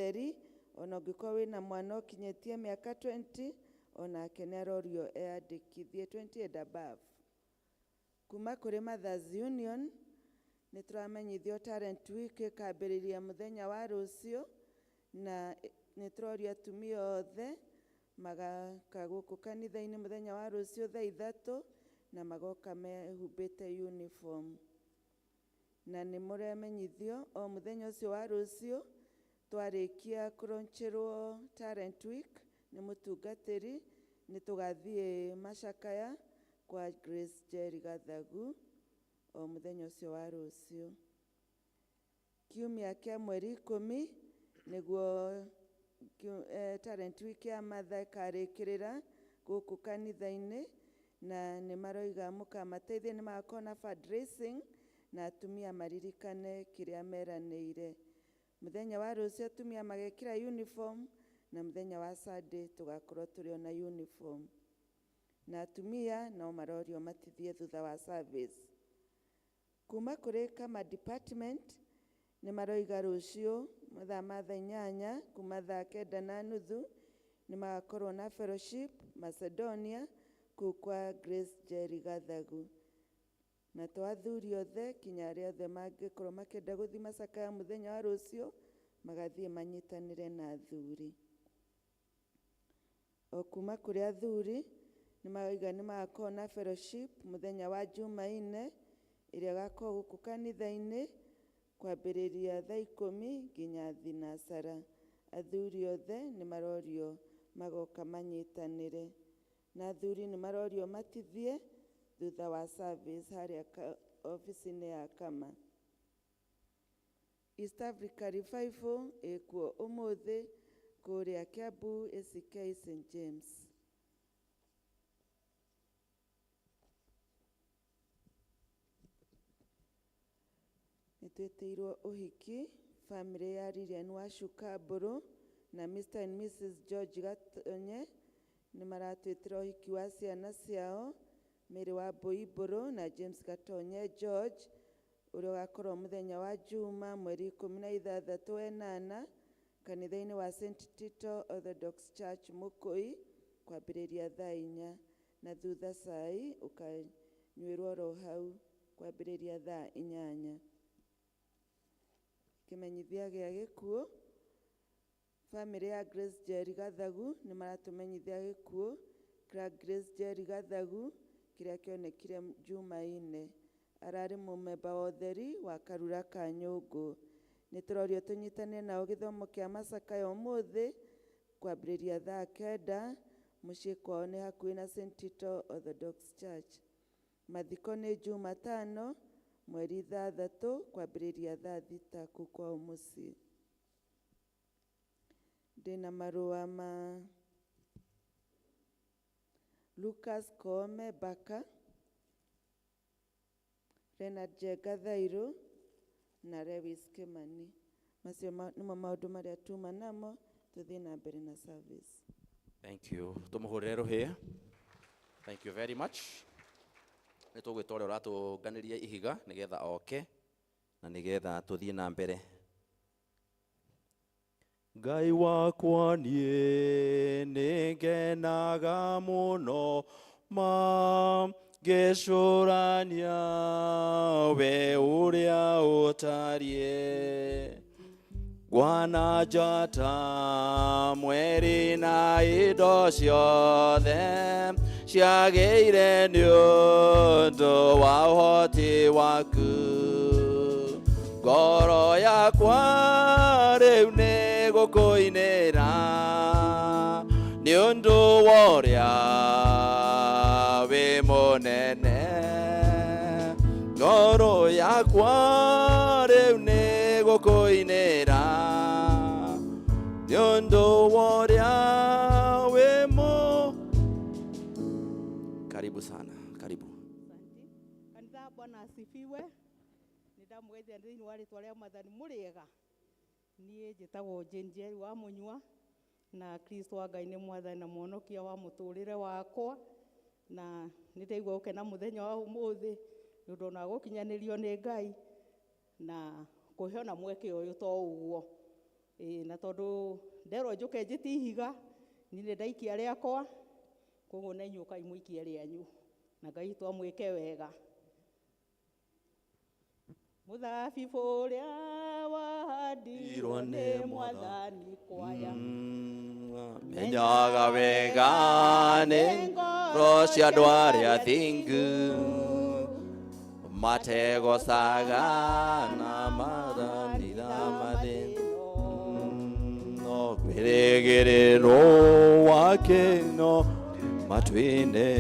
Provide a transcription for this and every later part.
ũtheri, ona ũngĩkorwo wĩna mwana ũkinyĩtie mĩaka 20, onake nĩ arorio eyandĩkithie 20 and above. Kuma kũrĩ Mothers Union, nĩ tũramenyithio Talent Week ĩkambĩrĩria mũthenya wa rũciũ, na nĩ tũroria atumia othe magaka gũkũ kanitha-inĩ mũthenya wa rũciũ thaa 3 na magoka mehumbĩte uniform. Na nĩ mũramenyithio o mũthenya ũcio wa rũciũ twarĩkia kũroncherwo Talent Week nĩ mũtungatĩri, nĩ tũgathiĩ macakaya kwa Grace Jerry Gathagu o mũthenya ũcio wa rũciũ. Kiumia kĩa mweri 10 nĩguo Talent Week ya Mother ĩkarĩkĩrĩra gũkũ kanitha-inĩ, na nĩ maroiga mũkamateithie, nĩ magakorwo na fundraising na atumia maririkane kĩrĩa meranĩire. Mũthenya wa rũciũ atumia magekĩra uniform, na mũthenya wa Sunday tũgakorwo tũrĩ ona uniform. Na atumia no marorio matithie thutha wa service. Kuma kũrĩ Kama department nĩ maroiga rũciũ mathaa ma thaa 8 kuma thaa 9:30 nĩ magakorwo na fellowship Macedonia kũu kwa Grace Jerry Gathagu. Na to athuri othe kinya arĩa othe mangĩkorwo makĩenda gũthiĩ macakaya mũthenya wa rũciũ magathiĩ manyitanĩre na athuri. O kuma kũrĩ athuri nĩ maroiga nĩ magakorwo na fellowship mũthenya wa Jumaine ĩrĩa ĩgakorwo gũkũ kanitha-inĩ kwambĩrĩria thaa 10 nginya thinacara. Athuri othe nĩ marorio magoka manyitanĩre, na athuri nĩ marorio matithie thutha wa service harĩa ofici-inĩ ya Kama. East Africa Revival ĩkuo ũmũthĩ kũrĩa Kiambu ACK St James. Nĩ twĩtĩirwo ũhiki family ya Lilian Wacuka Mbũrũ na Mr and Mrs George Gatonye nĩ maratwĩtĩra ũhiki wa ciana ciao Mary wa Mbũi Mbũrũ na James Gatonye George ũrĩa ũgakorwo mũthenya wa Juma mweri 16 8 kanitha-inĩ wa St Tito Orthodox Church Mũkũi kwambĩrĩria thaa 4, na thutha cai ũkanyuĩrwo oro hau kwambĩrĩria thaa 8. Kĩmenyithia gĩa gĩkuũ, family ya Grace Jerry Gathagu nĩ maratũmenyithia gĩkuũ kĩa Grace Jerry Gathagu kĩrĩa kĩonekire Jumaine. Ararĩ mũmemba wa ũtheri wa Karura ka Nyũngũ. Nĩ tũrorio tũnyitane nao gĩthomo kĩa macakaya ũmũthĩ kwambĩrĩria thaa 9 mũciĩ kwao nĩ hakuhĩ na St Tito Orthodox Church. Mathiko nĩ Jumatano mweri 6 kwambĩrĩria thaa 6 kũu kwao mũciĩ. Ndĩna marũa ma Lucas Koome Baka, Leonard Njenga Thairũ na Lewis Kimani. Macio nĩmo maũndũ marĩa tuma namo, tũthiĩ na mbere na service. Thank you. Tũmũhũrĩre rũhĩa. Thank you very much. Nĩ tũgwĩta ũrĩa ũratũnganĩria ihiga nĩgetha oke na nĩgetha tũthiĩ na mbere. Ngai wakwa niĩ nĩngenaga mũno ma ngĩcũrania we ũrĩa ũtariĩ. Ngwana njata mweri na indo ciothe ciagĩire nĩ ũndũ wa ũhoti waku. Ngoro yakwa rĩu nĩ gũkũinĩra nĩ ũndũ wa ũrĩa wĩ mũnene. Ngoro yakwa rĩu nĩ gũkũinĩra nĩ ũndũ wa ũrĩa wĩ mũ. Karibu sana, karibu. Kanitha, Bwana asifiwe. Nĩndamũgeithia thĩinĩ wa rĩtwa rĩa Mwathani. Mũrĩega? Niĩ njĩtagwo Jane Njeri wa Mũnyua, na Kristo wa Ngai nĩ Mwathani na Mũhonokia wa mũtũrĩre wakwa, na nĩndaigua gũkena mũthenya wa ũmũthĩ nĩ ũndũ ona gũkinyanĩrio nĩ Ngai na kũhe ona mweke ũyũ to ũguo. Ĩĩ, na tondũ nderwo njũke njĩte ihiga, niĩ nĩ ndaikia rĩakwa, koguo na inyuĩ ũkai mũikie rĩanyu, na Ngai witũ amwĩke wega. Mũthabibũ ũrĩa wahandirwo nĩ Mwathani kwaya. Menyaga wega nĩ ngoro cia andũ arĩa athingu, mategocaga na maranitha mathĩna, no kwĩrĩgĩrĩrwo wake no matu-inĩ.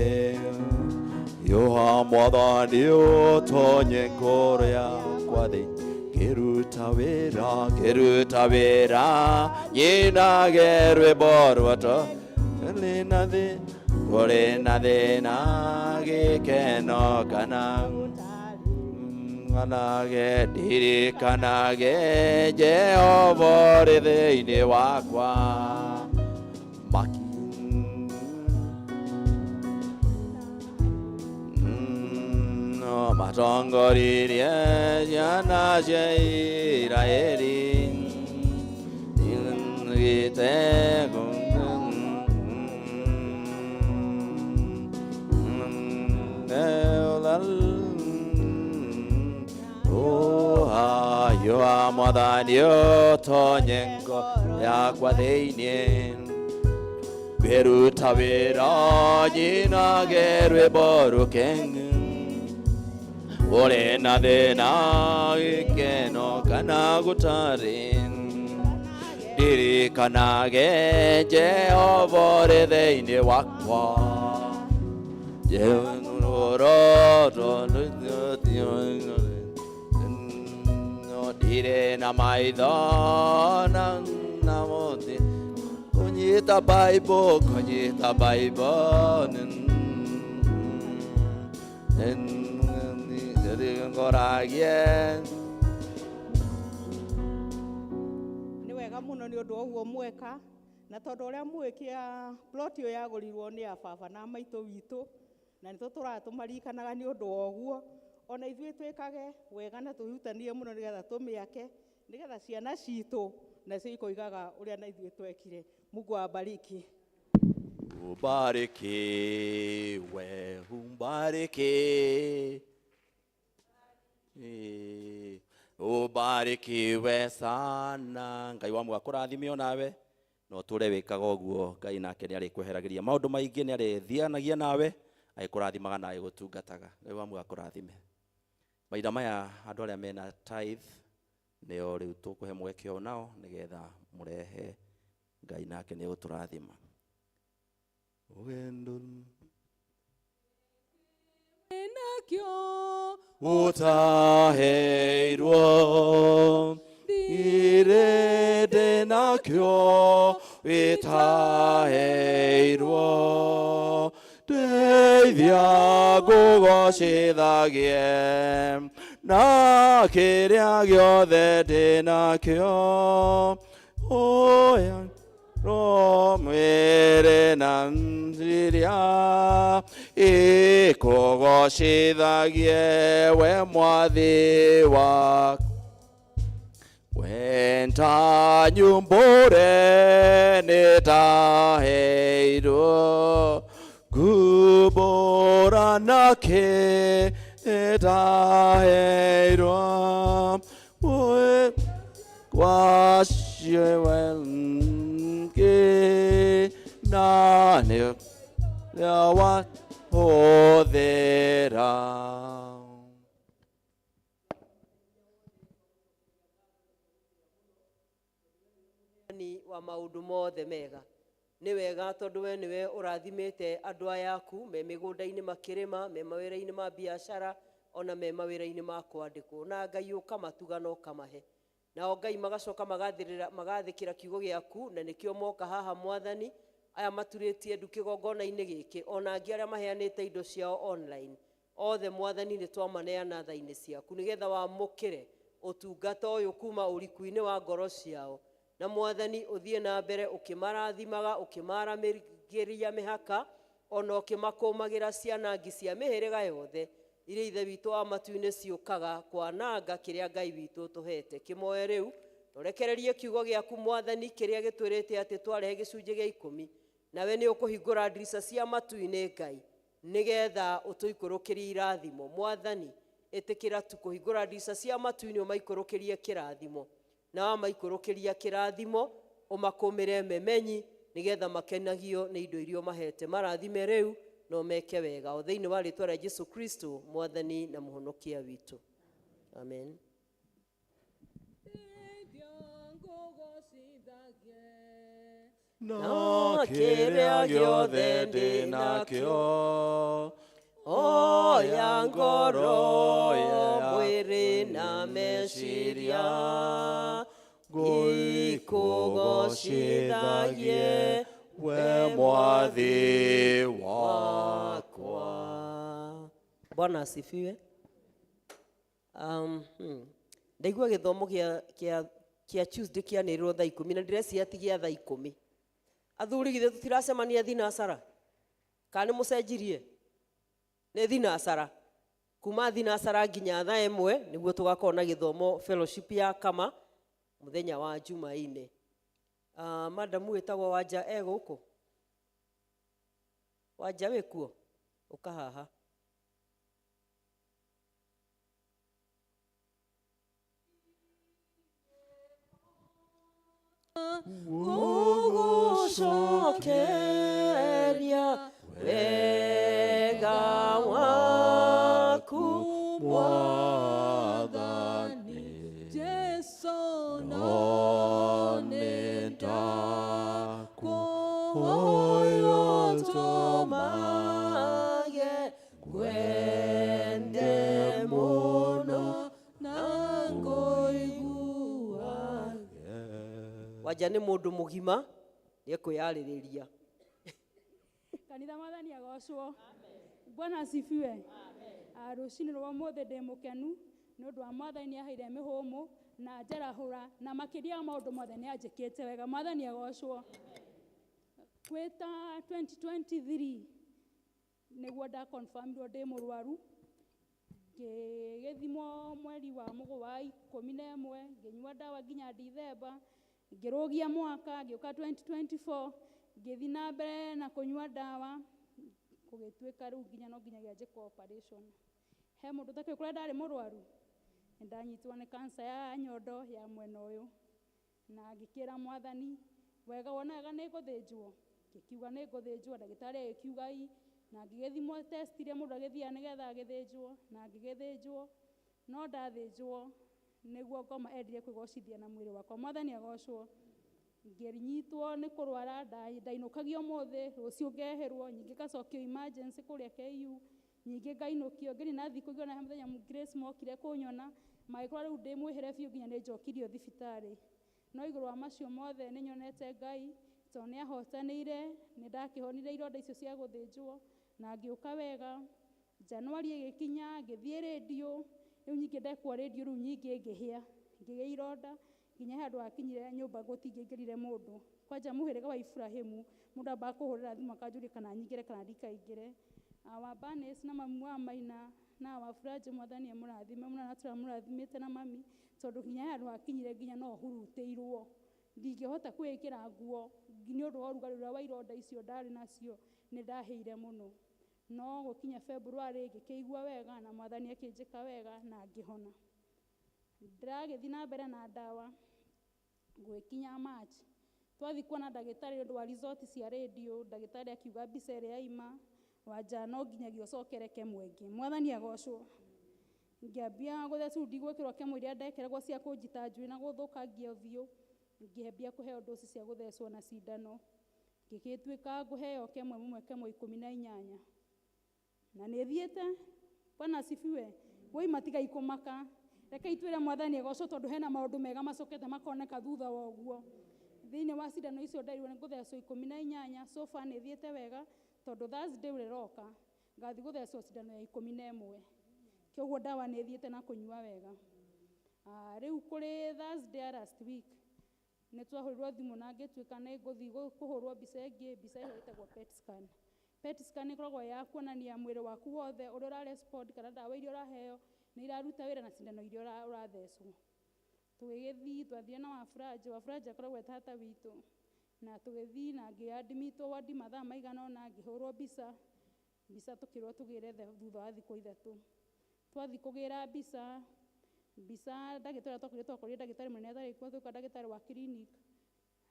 Yoha Mwathani ũtonye ngoro yakwa thĩ, ngĩruta wĩra, ngĩruta wĩra, nyinage rwĩmbo rwatũ. Kũrĩ na thĩ, kũrĩ na thĩna, gĩkeno kana nganage, ndirikanage Jehova ũrĩ thĩinĩ wakwa. Maki no matongoririe ciana cia Isiraeli gĩtego. Yoa Mwathani ũtonye ngoro yakwa thĩinĩ, ngĩruta wĩra nyinage rwĩmbo rũkengu, ũrĩ na thĩna, gĩkeno kana gũtarĩ, ndirikanage Jehova ũrĩ thĩinĩ wakwa. Ndirĩ na maitho na na mũthĩ kũnyita Bible, kũnyita Bible ngoragie. Nĩ wega mũno nĩ ũndũ wa ũguo mweka, na tondũ ũrĩa mũĩ kĩa plot ĩyo yagũrirwo nĩ a baba na maitũ witũ, na nĩ tũtũraga tũmaririkanaga nĩ ũndũ wa ũguo. Ona ithuĩ twĩkage wega na tũhutanie mũno nĩgetha tũmĩake, nĩgetha ciana citũ nacio ikoigaga ũrĩa na ithuĩ twekire. Mungu awabariki. Ubarikiwe, ubariki, ubarikiwe sana. Ngai wa mwaka kũrathime onawe, no tũre wĩkaga ũguo. Ngai nake nĩ arĩkweheragĩria maũndũ maingĩ, nĩ arĩthianagia nawe agĩkũrathimaga na agĩgũtungataga. Ngai wa mwaka kũrathime. Mahinda maya andũ arĩa mena tithe nĩo rĩu tũkũhe mweke o nao nĩgetha mũrehe. Ngai nake nĩ egũtũrathima. Rũgendo nakĩo ũtaheirwo, irĩndĩ nakĩo wĩtaheirwo, ndeithia ngũgocithagie na kĩrĩa gĩothe ndĩ nakĩo. Oya mwĩrĩ na iria ikũgocithagie we Mwathi waku. Wenta nyumbũre nĩtaheirwo, ngumbũra nakĩ nĩtaheirwo, kwaciwengi na nĩ wahũthĩra. Ni wa maũndũ mothe mega nĩ wega tondũ we nĩwe ũrathimĩte andũ aya aku me mĩgũnda-inĩ makĩrĩma, me mawĩra-inĩ ma biacara, ona me mawĩra-inĩ ma kwandĩkwo, na Ngai ũkamatuga na ũkamahe. Nao Ngai magacoka magathĩkĩra kiugo gĩaku, na nĩkĩo moka haha Mwathani. Aya maturĩtie ndu kĩgongona-inĩ gĩkĩ, ona angĩ arĩa maheanĩte indo ciao online, othe Mwathani nĩ twamaneana tha-inĩ ciaku, nĩgetha wamũkĩre ũtungata ũyũ kuma ũriku-inĩ wa ngoro ciao. Na Mwathani ũthiĩ na mbere ũkĩmarathimaga, ũkĩmaramĩria mĩhaka, ona ũkĩmakũmagĩra ciana ngi cia mĩhĩrĩga yothe iria Ithe witũ wa matu-inĩ ciũkaga kwananga kĩrĩa Ngai witũ ũtũhete. Kĩmoe rĩu Ũrekererie kiugo gĩaku Mwathani kĩrĩa gĩtwĩrĩte atĩ twarehe gĩcunjĩ gĩa 10, nawe nĩ ũkũhingũra ndirica cia matu-inĩ Ngai, nĩgetha ũtũikũrũkĩrie irathimo. Mwathani, ĩtĩkĩra tu kũhingũra ndirica cia matu-inĩ ũmaikũrũkĩrie kĩrathimo, na wamaikũrũkĩria kĩrathimo ũmakũmĩre memenyi, nĩgetha makenagio nĩ indo iria ũmahete. Marathime rĩu no meke wega, o thĩinĩ wa rĩtwa rĩa Jesu Kristo Mwathani na Mũhonokia witũ, amen. Na kĩrĩa gĩothe ndĩ nakĩo, oya ngoro, yakwa mwĩrĩ na meciria, ngũikũgocithagie we Mwathi wakwa. Bwana asifiwe. Ndaigua gĩthomo kĩa Tuesday kĩanĩrĩrwo thaa 10 na ndĩreciria ti gĩa thaa 10. Athuri githĩ tũtiracemania thinacara? Kana nĩ mũcenjirie? Nĩ thinacara. Kuma thinacara nginya thaa 1 nĩguo tũgakorwo na gĩthomo fellowship ya Kama mũthenya wa Jumaine. Madamu wĩtagwo Wanja e gũkũ? Wanja wĩ kuo? Ũka haha. Gũgũcokeria wega waku Mwathani, Jesu no nĩ ndakũhoya ũtũmage ngwende mũno na ngũigua. Wanja nĩ mũndũ mũgima nĩekwĩyarĩrĩria. Kanitha Mwathani agocwo. Bwana asifiwe. Rũcinĩ rwa ũmũthĩ ndĩ mũkenu nĩ ũndũ wa Mwathani nĩ aheire mĩhũmũ na njarahũra, na makĩria maũndũ mothe nĩ anjĩkĩte wega. Mwathani agocwo. Kwĩ ta 2023 nĩguo ndaconfirmirwo ndĩ mũrwaru, ngĩgĩthimwo mweri wa mũgwa 11, ngĩnyua ndawa nginya Dithemba, ngĩrũgia mwaka, ngĩũka 2024 ngĩthiĩ na mbere na kũnyua ndawa, gũgĩtuĩka rĩu nginya no nginyagia njĩkwo operation. He mũndũ ũtakĩũĩ kũrĩa ndarĩ mũrwaru, nĩndanyitwo nĩ cancer ya nyondo ya mwena ũyũ, na ngĩkĩra Mwathani wega wona wega nĩ ngũthĩnjwo, ngĩkiuga nĩ ngũthĩnjwo, ndagĩtarĩ agĩkiuga ii, na ngĩgĩthimwo test iria mũndũ agĩthiaga nĩgetha agĩthĩnjwo, na ngĩgĩthĩnjwo, no ndathĩnjwo nĩguo ngoma endire kwĩgocithia na mwĩrĩ wakwa. Mwathani agocwo. Ngĩnyitwo nĩ kũrwara, ndainũkagio ũmũthĩ, rũciũ ngehĩrwo, ningĩ ngacokio emergency kũrĩa KU, ningĩ ngainũkio, ngĩrĩ thikũ ingĩ ona he mũthenya Grace mokire kũnyona, magĩkora rĩu ndĩ mwĩhĩre biũ nginya nĩ njokirio thibitarĩ. No igũrũ wa macio mothe nĩ nyonete Ngai, tondũ nĩ ahotanĩire, nĩ ndakĩhonire ironda icio cia gũthĩnjwo, na ngĩũka wega. Januari ĩgĩkinya, ngĩthiĩ rĩndiũ, rĩu nyingĩ ndekwo rĩndiũ rĩu nyingĩ ngĩhĩa, ngĩgĩa ironda, nginya he handũ hakinyire nyũmba gũtingĩingĩrire mũndũ. Kwanja mũhĩrĩga wa Ibrahimu, mũndũ ambaga kũhũrĩra thimũ akanjũria kana nyingĩre kana ndikaingĩre. Awa Bernice na mami wa Maina na awa Furaji, Mwathani amũrathime mũno na tũramũrathimĩte na mami, tondũ nginya he handũ hakinyire nginya no hurutĩirwo. Ndingĩhota kwĩĩkĩra nguo nĩ ũndũ wa ũrugarĩ ũrĩa wa ironda icio ndarĩ nacio, nĩ ndahĩire mũno. No gũkinya February ngĩkĩigua wega na Mwathani akĩnjĩka wega na ngĩhona. Ndĩragĩthiĩ na mbere na ndawa gũgĩkinya March. Twathiĩ kuona ndagĩtarĩ ũndũ wa result cia rĩndiũ, ndagĩtarĩ akiuga mbica ĩrĩa yaima, Wanja no nginyagia ũcokere kemo ĩngĩ. Mwathani agocwo. Ngĩambia gũthecwo, ndigwĩkĩrwo kemo iria ndekĩragwo cia kũnjita njuĩrĩ na gũthũkangia ũthiũ, ngĩambia kũheo dosi cia gũthecwo na cindano. Ngĩgĩtuĩka ngũheo kemo ĩmwe kemo 18. Na nĩ thiĩte, Bwana asifiwe. Woima tigai kũmaka. Reke itwĩre Mwathani agocwo tondũ hena maũndũ mega macokete makoneka thutha wa ũguo. Thĩinĩ wa cindano icio nderirwo nĩ ngũthecwo 18, so far nĩ thiĩte wega tondũ Thursday ũrĩa ũroka ngathiĩ gũthecwo cindano ya 11. Kĩoguo ndawa nĩ thiĩte na kũnyua wega. Rĩu kũrĩ Thursday last week nĩ twahũrirwo thimũ na ngĩtuĩka nĩ ngũthiĩ kũhũrwo mbica ĩngĩ, mbica ĩyo ĩtagwo PET scan. PET scan ĩkoragwo ya kuonania mwĩrĩ waku wothe ũrĩa ũrarespond kana ndawa iria ũraheo nĩ iraruta wĩra na cindano iria ũrathecwo. Tũgĩgĩthiĩ, twathire na Wafuraji. Wafuraji akoragwo e tata witũ, na tũgĩthiĩ na ngĩadmitwo wodi mathaa maigana ũna, ngĩhũrwo mbica. Mbica tũkĩrwo tũgĩre thutha wa thikũ 3. Twathiĩ kũgĩra mbica, mbica ndagĩtarĩ ũrĩa twakorire, twakorire ndagĩtarĩ mũnene atarĩ kuo, tũgĩkora ndagĩtarĩ wa clinic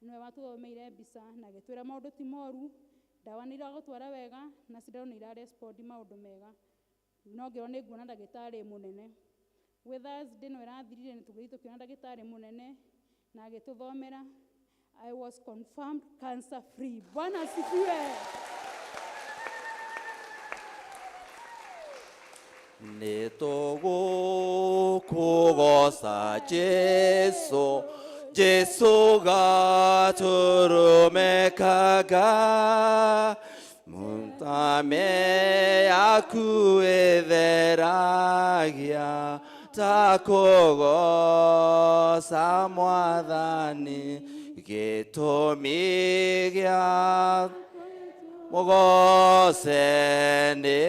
nĩwe watũthomeire mbica na agĩtwĩra maũndũ ti moru, ndawa nĩ iragũtwara wega na cindano nĩ irarespond maũndũ mega, no ngĩrwo nĩ nguona ndagĩtarĩ mũnene. Gwĩ Thursday no ĩrathirire, nĩ tũgĩthiĩ tũkĩona ndagĩtarĩ mũnene na agĩtũthomera. I was confirmed cancer free. Bwana asifiwe. Nĩ tũgũkũgoca Jesu, Jesu gatũrũmekaga, Mũthame yaku ĩtheragia, takũgoca Mwathani, gĩtũmi gĩa mũgoce nĩ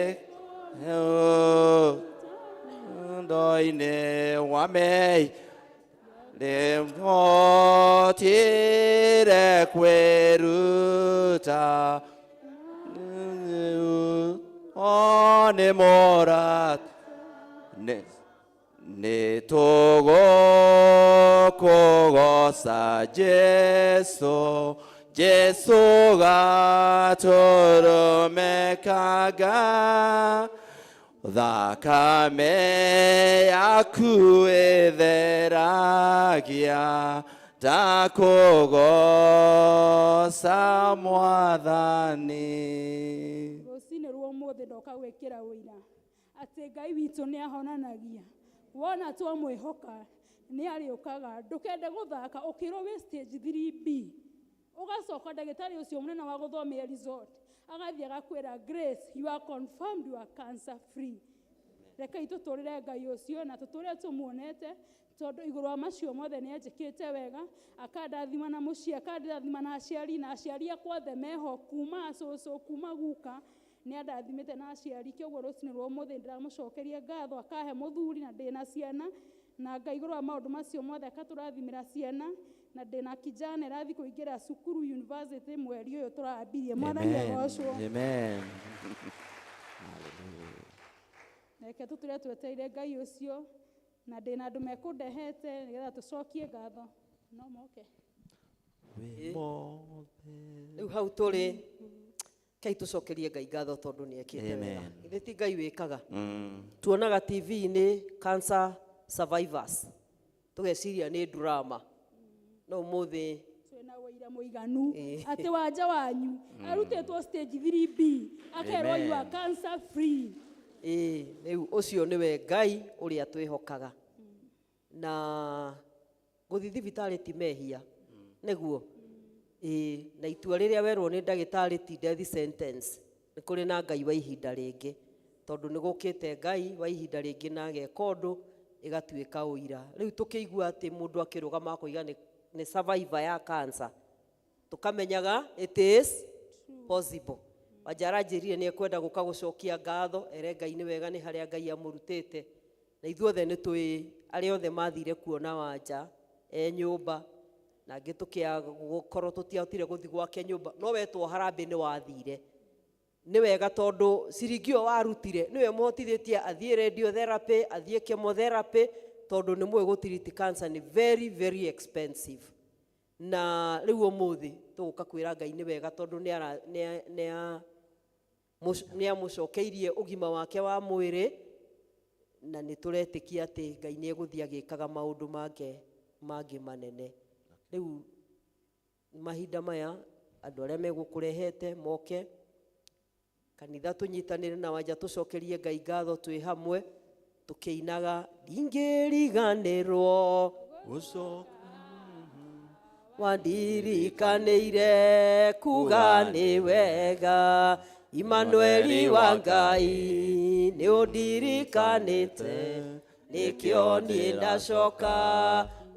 ndo-inĩ wa mei rĩhotire kwĩruta o nĩ mũrat nĩ tũgũkũgoca Jesu, Jesu gatũrũmekaga, thakame yaku ĩtheragia, ndakũgoca Mwathani. Rũcinĩ rwa ũmũthĩ ndoka gwĩkĩra ũira atĩ Ngai witũ nĩ ahonanagia. Wona twamwĩhoka nĩ arĩũkaga. Ndũkende gũthaka ũkĩrwo wĩ stage 3B, ũgacoka ndagĩtarĩ ũcio mũnene wa gũthomera result agathiĩ agakwĩra, Grace, you are confirmed, you are cancer free. Rekei tũtũrĩre Ngai ũcio na tũtũre tũmuonete, tondũ igũrũ wa macio mothe nĩ anjĩkĩte wega, akandathima na mũciĩ, akandathima na aciari, na aciari akwa othe meho, kuma cũcũ, kuma guka, nĩ andathimĩte na aciari. Kĩoguo rũcinĩ rwa ũmũthĩ ndĩramũcokeria ngatho, akahe mũthuri na ndĩna ciana, na Ngai igũrũ wa maũndũ macio mothe akatũrathimĩra ciana, na ndĩna kijana ĩrathiĩ kũingĩra cukuru university mweri ũyũ tũrambirie. Mwathani agocwo. Amen. Reke tũtũre twetereire Ngai ũcio, na ndĩna andũ mekũndehete nĩgetha tũcokie ngatho, no moke. Rĩu hau tũrĩ kei tũcokerie Ngai ngatho tondũ nĩ ekĩte wega. Amen. Githĩ ti Ngai wĩkaga? Tuonaga TV-inĩ cancer survivors, tũgeciria nĩ drama, no ũmũthĩ twĩna ũira mũiganu atĩ wanja wanyu arutĩtwo stage 3B, akerwo you are Amen. cancer free. Ĩĩ, rĩu ũcio nĩwe Ngai ũrĩa twĩhokaga. Na gũthiĩ thibitarĩ ti mehia, nĩguo? Ĩĩ, na itua rĩrĩa werwo nĩ ndagĩtarĩ ti death sentence. Nĩ kũrĩ na Ngai wa ihinda rĩngĩ, tondũ nĩ gũkĩte Ngai wa ihinda rĩngĩ na ageka ũndũ ĩgatuĩka ũira. Rĩu tũkĩigua atĩ mũndũ akĩrũgama akoiga nĩ survivor ya cancer, tũkamenyaga it is possible. Wanja aranjĩrire nĩ ekwenda gũka gũcokia ngatho, ere Ngai nĩ wega nĩ harĩa Ngai amũrutĩte. Na ithuothe nĩ tũĩ arĩa othe mathire kuona Wanja e nyũmba, na angĩ tũkĩaga gũkorwo tũtiahotire gũthiĩ gwake nyũmba, no wetwo harambĩ nĩ wathire. Nĩ wega tondũ ciringi ĩyo warutire nĩwe mũhotithĩtie athiĩ radiotherapy, athiĩ chemotherapy, tondũ nĩ mũĩ gũtiriti cancer nĩ very very expensive. Na rĩu ũmũthĩ tũgũka kwĩra Ngai nĩ wega tondũ nĩ amũcokeirie ũgima wake wa mwĩrĩ, na nĩ tũretĩkia atĩ Ngai nĩ egũthiĩ agĩkaga maũndũ make mangĩ manene. Rĩu mahinda maya andũ arĩa megũkũrehete moke kanitha, tũnyitanĩre na Wanja, tũcokerie Ngai ngatho twĩ hamwe tũkĩinaga ndingĩriganĩrwo wandirikanĩire kuga nĩ wega, Imanueli wa Ngai nĩ ũndirikanĩte, nĩkĩo niĩ ndacoka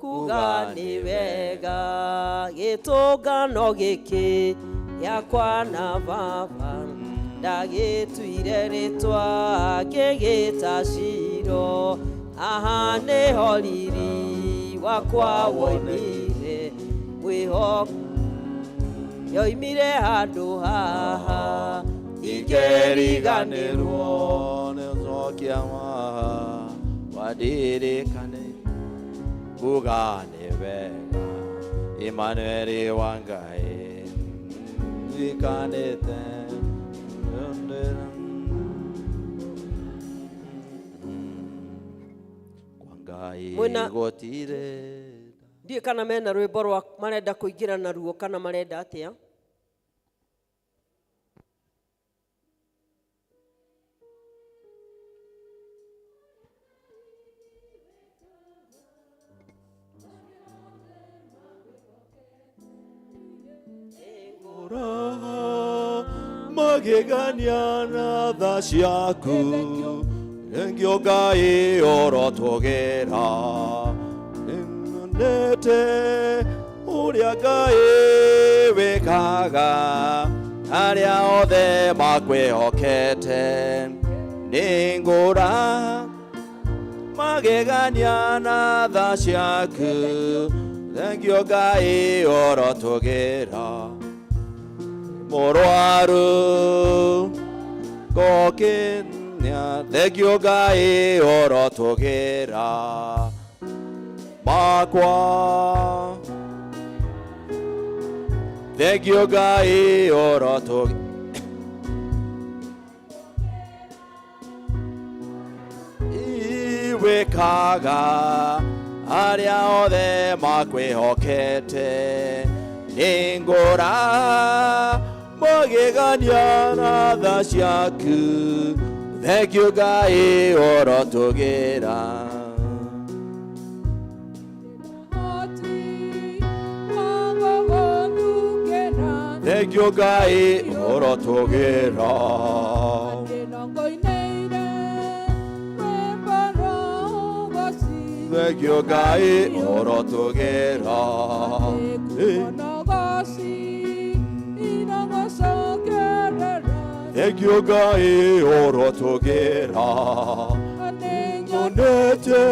kuga nĩ wega. Gĩtũngano gĩkĩ gĩakwa na baba ndagĩtuire rĩtwa ngĩgĩta Ciro, aha nĩho riri Wakwa woimire mwĩhoko yoimire handũ haha Ingeriganĩrwo nĩ ũcokia wandirikane kuga nĩ wega Emmanuel wa Ngai ndikanĩte kwa Ngai Mwĩna- gũtirĩ. Ndiũĩ kana mena rwĩmbo rwa marenda kũingĩra naruo kana marenda atĩa. Raha magegania na tha ciaku Thengio Ngai ũrotũgĩra nĩnyonete ũrĩa Ngai wĩkaga arĩa othe makwĩhokete nĩngũra magegania na tha ciaku Thengio Ngai ũrotũgĩra mũrwaru ngokenia thengio Ngai ũrotũgĩra makwa thengio Ngai ũrotũgĩra iwĩkaga arĩa othe makwĩhokete nĩngũra magegania na tha ciaku thengio Ngai ũrotũgĩra. Thengio Ngai ũrotũgĩra. Thengio Ngai ũrotũgĩra. Thengio Ngai ũrotũgĩra nyonete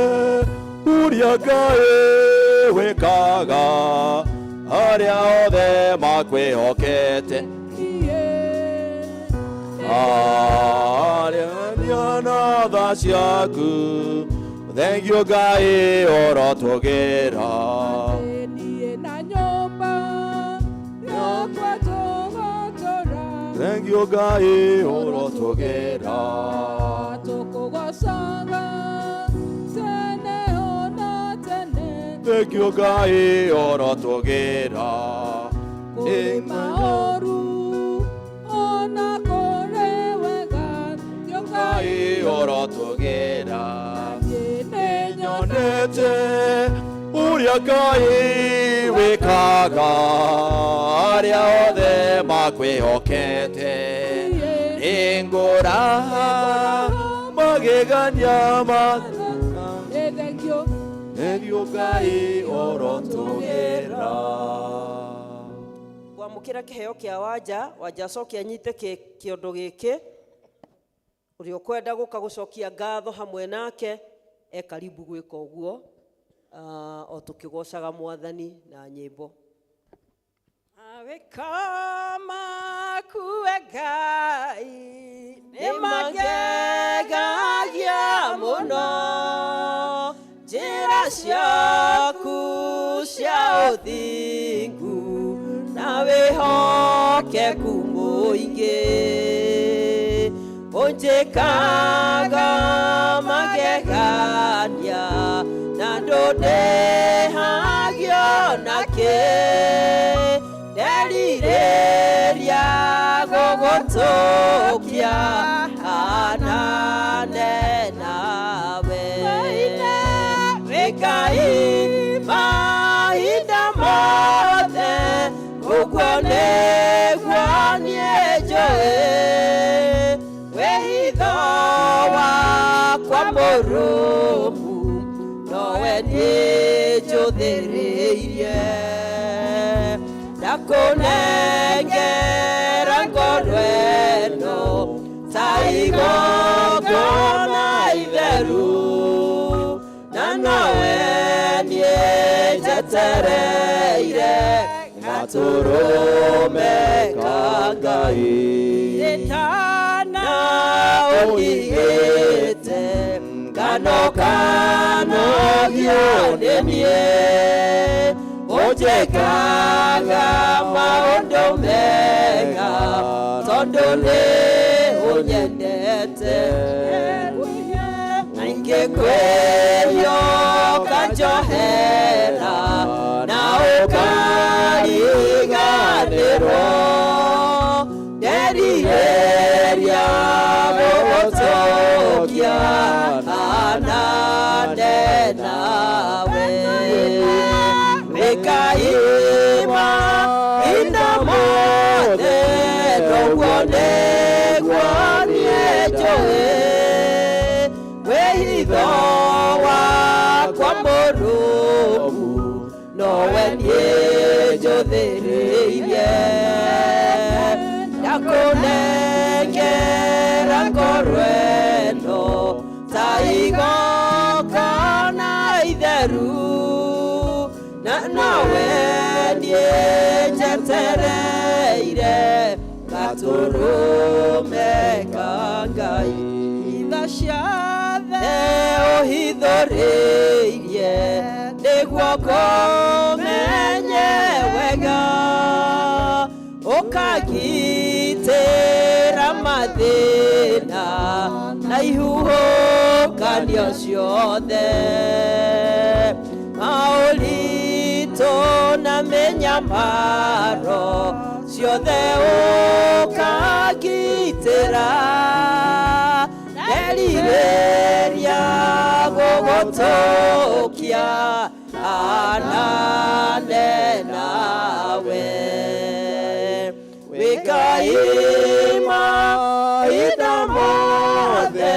ũrĩa Ngai wĩkaga arĩa othe makwĩhokete arĩa na tha ciaku thengio Ngai ũrotũgĩra. Thengio Ngai ũrotũgĩra. Thengio Ngai ũrotũgĩra. Ngai ũrotũgĩra nyonete ũrĩa Ngai wĩkaga arĩa othe makwĩhokete nĩngũra magegania ma Thengio Ngai ũrotũgĩra. Kwamũkĩra kĩheo kĩa wanja wanja acoke anyite kĩondo gĩkĩ ũrĩa ũkwenda gũka gũcokia ngatho hamwe nake e karibu gwĩka ũguo o tũkĩgocaga mwathani na nyĩmbo. Mawĩko maku we Ngai nĩmangegagia mũno njĩra ciaku cia ũthingu na wĩhokeku mũingĩ ũnjĩkaga magegania na ndũndĩhagio nakĩ nderirĩria gũgũtũkia hanane nawe wĩ Ngai mahinda mothe ũguo nĩguo niĩ njũĩ wĩhitho wakwa mũrũmu nowe niĩ njũthĩrĩirie ndakũnengera ngoro ĩno ta igongona itheru na nowe niĩ Njetereire gatũrũme ka Ngai Ĩtana ũndigĩte nganokanogio nĩ niĩ ũnjĩkaga maũndũ mega tondũ nĩ ũnyendete ingĩkwĩrio ũkanjohera na ũkariganĩrwo nderirĩria gũgũtũkia anane nawe wĩkaima inda mothe noguo nĩguo niĩ njũĩ wĩhitho wakwa mũrũmu nowe niĩ njũthĩrĩirie ndakũnengera ngoro ĩno ta igongona itheru na nowe niĩ njetereire gatũrũme ka Ngai Itha ciothe ũhithũrĩirie nĩguo kũmenye wega ũkagitĩra mathĩna na ihuhũkanio ciothe maũritũ na mĩnyamaro ciothe ũkagitĩra nderirĩria gũgũtũkia anane nawe wĩkaima inda mothe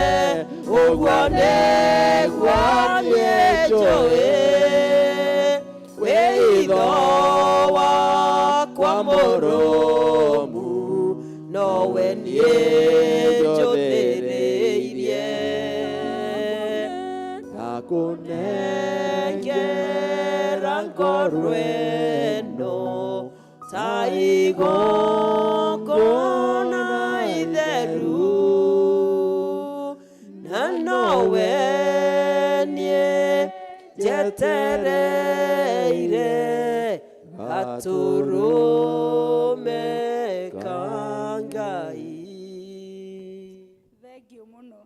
ũguo nĩguo niĩ njũĩ wĩitho wakwa mũrũmu nowe niĩ njũthĩrĩirie ndakũnengera ngoro ĩno ta igongona itheru na nowe niĩ njetereire gatũrũme ka Ngai. Thengiũ mũno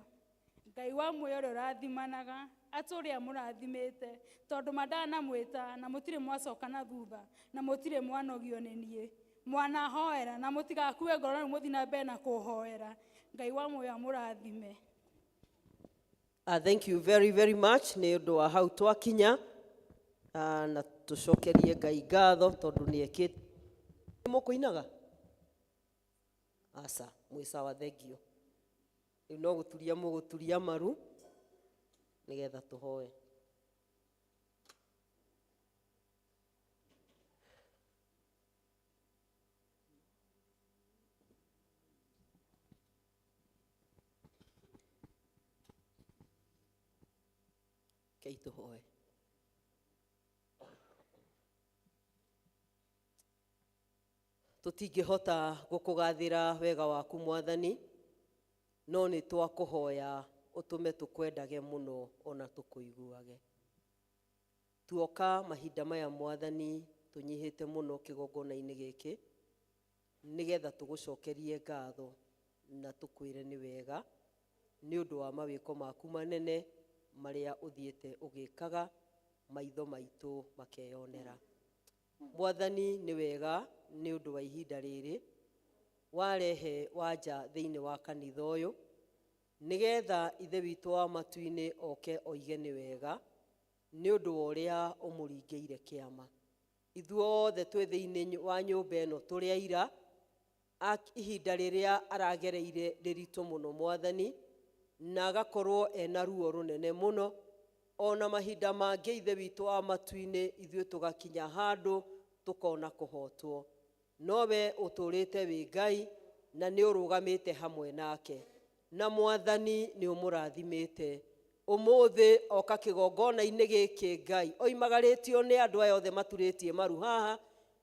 Ngai wa muoyo ũrĩa ũrathimanaga atũrĩa amũrathimĩte tondũ mandanamwĩta na mũtirĩ mwacoka na thutha na mũtirĩ mwanogio nĩ niĩ mwanahoera na mũtigakue ngoro rĩu mũthiĩ na mbere na kũhoera Ngai wa muoyo amũrathime. Thank you very very much nĩ ũndũ wa hau twakinya. Na tũcokerie Ngai ngatho tondũ nĩ ekĩte. Mũkũinaga aca mwĩ sawa thengio rĩu no gũturia mũgũturia maru nĩgetha tũhoe. Rekei tũhoe. Tũtingĩhota gũkũgathĩra wega waku Mwathani, no nĩ twakũhoya ũtũme tũkwendage mũno ona tũkũiguage. Tuoka mahinda maya Mwathani tũnyihĩte mũno kĩgongona-inĩ gĩkĩ nĩgetha tũgũcokerie ngatho na tũkwĩre nĩ wega nĩ ũndũ wa mawĩko maku manene marĩa ũthiĩte ũgĩkaga maitho maitũ makeyonera. Mwathani nĩ wega nĩ ũndũ wa ihinda rĩrĩ warehe wanja thĩinĩ wa kanitha ũyũ nĩgetha Ithe witũ wa matu-inĩ oke oige nĩ wega nĩ ũndũ wa ũrĩa ũmũringĩire kĩama. Ithuothe twĩ thĩinĩ wa nyũmba ĩno tũrĩ aira ihinda rĩrĩa aragereire rĩritũ mũno Mwathani, na agakorwo ena ruo rũnene mũno ona mahinda mangĩ Ithe witũ wa matu-inĩ ithuĩ tũgakinya handũ tũkona kũhotwo, nowe ũtũrĩte wĩ Ngai na nĩ ũrũgamĩte hamwe nake na Mwathani nĩ ũmũrathimĩte. Ũmũthĩ oka kĩgongona-inĩ gĩkĩ Ngai oimagarĩtio nĩ andũ aya othe maturĩtie maru haha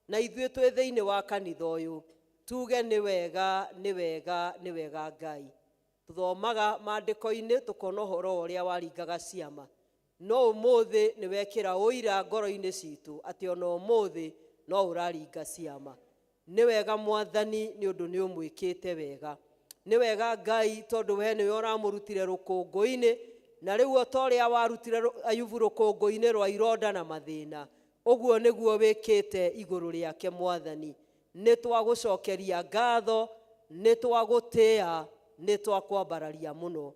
na ithuĩ twĩ thĩinĩ wa kanitha ũyũ tuge nĩ wega nĩ wega nĩ wega Ngai. Tuthomaga maandĩko-inĩ tũkona ũhoro wa ũrĩa waringaga ciama, no ũmũthĩ nĩ wekĩra ũira ngoro-inĩ citũ atĩ ona ũmũthĩ no ũraringa ciama. Nĩ wega Mwathani nĩ ũndũ nĩ ũmwĩkĩte wega. Nĩ wega Ngai tondũ we nĩwe ũramũrutire rũkũngũ-inĩ, na rĩu o ta ũrĩa warutire Ayubu rũkũngũ-inĩ rwa ironda na mathĩna, ũguo nĩguo wĩkĩte igũrũ rĩake Mwathani. Nĩ twagũcokeria ngatho, nĩ twagũtĩa, nĩ twakwambararia mũno.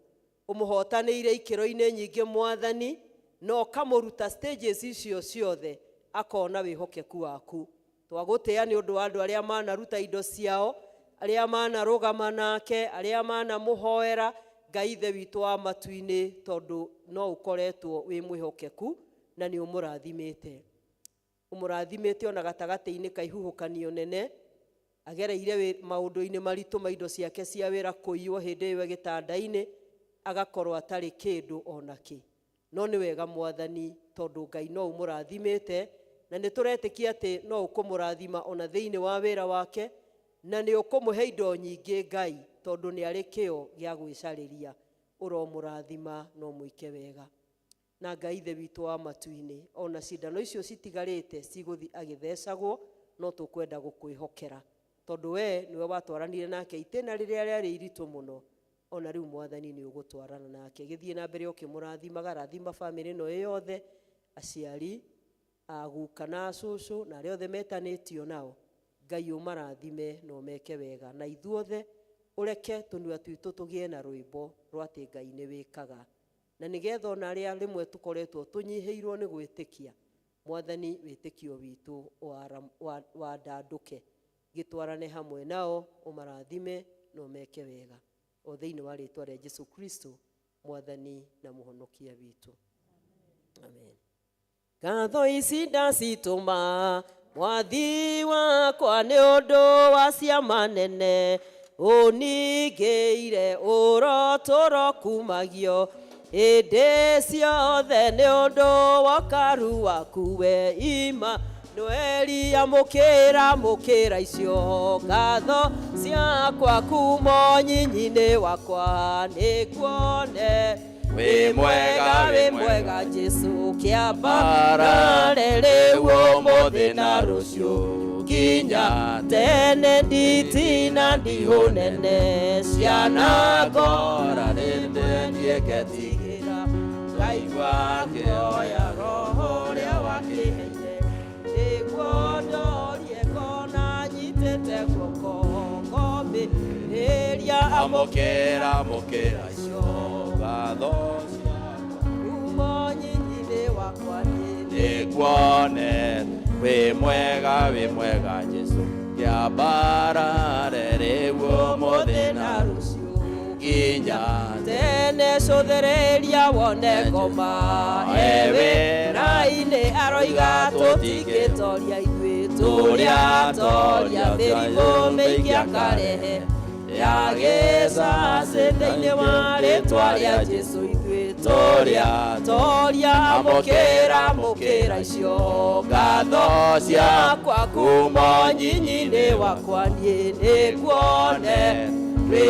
Ũmũhotanĩire ikĩro-inĩ nyingĩ Mwathani, na ũkamũruta stages icio ciothe akona wĩhokeku waku. Twagũtĩa nĩ ũndũ wa andũ arĩa manaruta indo ciao, arĩa manarũgama nake, arĩa manamũhoera Ngai Ithe witũ wa matu-inĩ, tondũ no ũkoretwo wĩ mwĩhokeku na nĩ ũmũrathimĩte. Ũmũrathimĩte ona gatagatĩ-inĩ ka ihuhũkanio nene, agereire maũndũ-inĩ maritũ ma indo ciake cia wĩra kũiywo hĩndĩ ĩyo gĩtanda-inĩ, agakorwo atarĩ kĩndũ ona kĩ. No nĩ wega Mwathani tondũ Ngai no ũmũrathimĩte, na nĩ tũretĩkia atĩ no ũkũmũrathima ona thĩinĩ wa wĩra wake, na nĩ ũkũmũhe indo nyingĩ Ngai tondũ nĩ arĩ kĩo gĩa gwĩcarĩria. Ũromũrathima no mũike wega. Na Ngai Ithe witũ wa matu-inĩ, ona cindano icio citigarĩte cigũthiĩ agĩthecagwo, no tũkwenda gũkwĩhokera tondũ we nĩwe watwaranire nake itĩna rĩrĩa rĩarĩ iritũ mũno, ona rĩu Mwathani nĩ ũgũtwarana nake. Gĩthiĩ na mbere ũkĩmũrathimaga, rathima bamĩrĩ ĩno ĩ yothe, aciari, aguka na acũcũ na arĩa othe metanĩtio nao. Ngai ũmarathime na ũmeke wega, na ithuothe ũreke tũnua twitũ tũgĩe na rwĩmbo rwa atĩ Ngai nĩ wĩkaga, na nĩgetha ona arĩa rĩmwe tũkoretwo tũnyihĩirwo nĩ gwĩtĩkia, Mwathani wĩtĩkio witũ wandandũke, gĩtwarane hamwe nao, ũmarathime na ũmeke wega, o thĩinĩ wa rĩtwa rĩa Jesu Kristo Mwathani na Mũhonokia witũ. Amen. Ngatho ici ndacitũma Mwathi wakwa nĩ ũndũ wa ciama nene, ũningĩire ũrotũro kumagio hĩndĩ ciothe nĩ ũndũ wa ũkaru waku we Imanueli. Amũkĩra amũkĩra icio ngatho ciakwa kuma nyinyi-inĩ wakwa, nĩnguone wĩ mwega, wĩ mwega Jesu, kĩambarare rĩu ũmũthĩ na rũciũ nginya tene, nditina ndihũ nene cianakora rĩndĩ ndiĩketigĩra, ngaigua ngĩoya roho ũrĩa wakĩheire, nĩguo ndorie ngona nyitĩte guoko ngomĩrĩria. Amũkĩra amũkĩra icio ngatho ciakwa kuma nyinyi-inĩ wakwa niĩ nĩnguone wĩ mwega Jesu, kĩambarare rĩu ũmũthĩ na rũciũ nginya tene. Cũthĩrĩria wone ngoma ewĩra-inĩ aroiga tũtingĩtoria ithuĩ tũrĩa toria mĩrimũ mĩingĩ akarehe ya gĩcacĩ thĩinĩ wa rĩtwa rĩa Jesu ithuĩ tũrĩa toria. Amũkĩra amũkĩra icio ngatho ciakwa kuma nyinyi-inĩ wakwa niĩ nĩnguone wĩ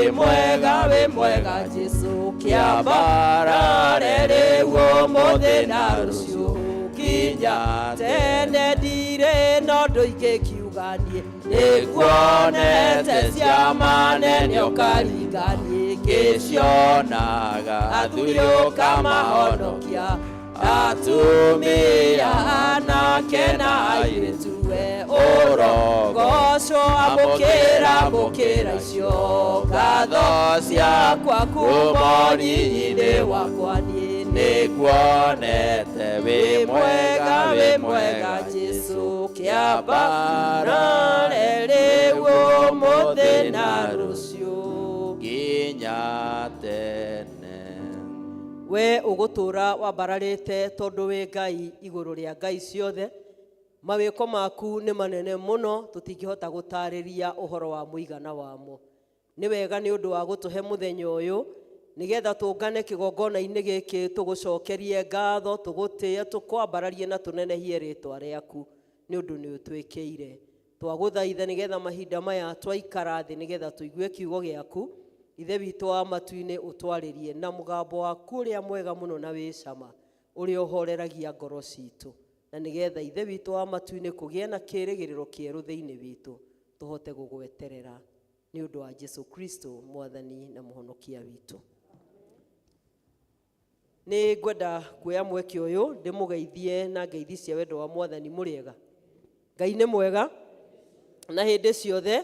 mwega Jesu, kĩambarare rĩu ũmũthĩ na rũciũ nginya tene. Ndirĩ no ũndũ ingĩkiuga niĩ nĩnguonete ciama nene ũkaringa niĩ ngĩcionaga, athuri ũkamahonokia, atumia anake na airĩtu we ũrogocwo. Amũkĩra amũkĩra icio ngatho ciakwa kuma nyinyi-inĩ wakwa niĩ nĩnguonete wĩ wĩ mwega Jesu, kĩambarare rĩu ũmũthĩ na rũciũ nginya tene. We ũgũtũũra wambararĩte tondũ wĩ Ngai igũrũ rĩa ngai ciothe. Mawĩko maku nĩ manene mũno, tũtingĩhota gũtarĩria ũhoro wa mũigana wamo. Nĩ wega nĩ ũndũ wa gũtũhe mũthenya ũyũ. Nĩgetha tũngane kĩgongona-inĩ gĩkĩ tũgũcokerie ngatho, tũgũtĩe, tũkwambararie na tũnenehie rĩtwa rĩaku nĩ ũndũ nĩ ũtwĩkĩire. Twagũthaitha nĩgetha mahinda maya twaikara thĩ nĩgetha tũigue kiugo gĩaku, Ithe witũ wa matu-inĩ ũtwarĩrie na mũgambo waku ũrĩa mwega mũno na wĩ cama, ũrĩa ũhoreragia ngoro citũ, na nĩgetha Ithe witũ wa matu-inĩ kũgĩe na kĩĩrĩgĩrĩro kĩerũ thĩinĩ witũ, tũhote gũgweterera nĩ ũndũ wa Jesu Kristo mwathani na mũhonokia witũ. Nĩ ngwenda kuoya mweke ũyũ ndĩmũgeithie na ngeithi cia wendo wa mwathani. Mũrĩega? Ngai nĩ mwega na hĩndĩ ciothe.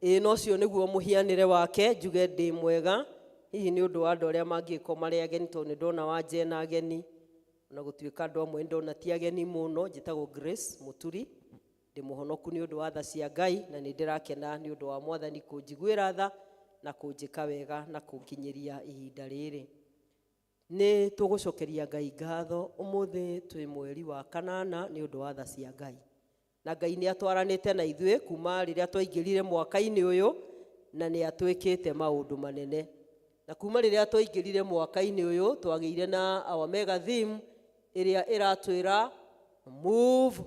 Ĩĩ, na ũcio nĩguo mũhianĩre wake. Njuge ndĩ mwega hihi nĩ ũndũ wa andũ arĩa mangĩkorwo marĩ ageni, tondũ nĩ ndona wanje na ageni, ona gũtuĩka andũ amwe ndona ti ageni mũno. Njĩtagwo Grace Mũturi, ndĩ mũhonoku nĩ ũndũ wa tha cia Ngai, na nĩ ndĩrakena nĩ ũndũ wa mwathani kũnjiguĩra tha na kũnjĩka wega na kũnginyĩria ihinda rĩrĩ. Nĩ tũgũcokeria Ngai ngatho ũmũthĩ twĩ mweri wa kanana nĩ ũndũ wa tha cia Ngai, na Ngai nĩ atwaranĩte na ithuĩ kuma rĩrĩa twaingĩrire mwaka-inĩ ũyũ, na nĩ atwĩkĩte maũndũ manene. Na kuma rĩrĩa twaingĩrire mwaka-inĩ ũyũ twagĩire na our mega theme ĩrĩa ĩratwĩra move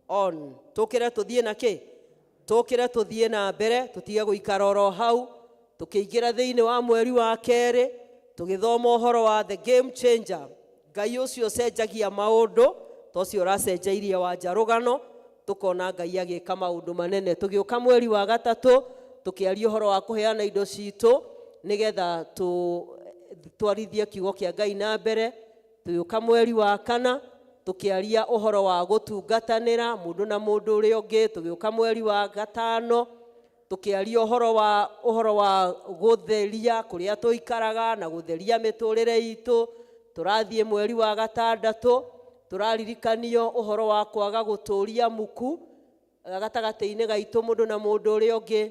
on, tũkĩre tũthiĩ na kĩ, tũkĩre tũthiĩ na mbere, tũtige gũikara oro hau. Tũkĩingĩra thĩinĩ wa mweri wa kerĩ tũgĩthoma ũhoro wa the game changer, Ngai ũcio ũcenjagia maũndũ, ta ũcio ũracenjairie Wanja rũgano, tũkona Ngai agĩka maũndũ manene. Tũgĩũka mweri wa gatatũ tũkĩaria ũhoro wa kũheana indo citũ nĩgetha twarithie kiugo kĩa Ngai na mbere. Tũgĩũka mweri wa kana tũkĩaria ũhoro wa gũtungatanĩra mũndũ na mũndũ ũrĩa ũngĩ. Tũgĩũka mweri wa gatano tũkĩaria ũhoro wa gũtheria kũrĩa tũikaraga na gũtheria mĩtũrĩre itũ. Tũrathiĩ mweri wa gatandatũ tũraririkanio ũhoro wa kwaga gũtũria muku gatagatĩ-inĩ gaitũ mũndũ na mũndũ ũrĩa ũngĩ.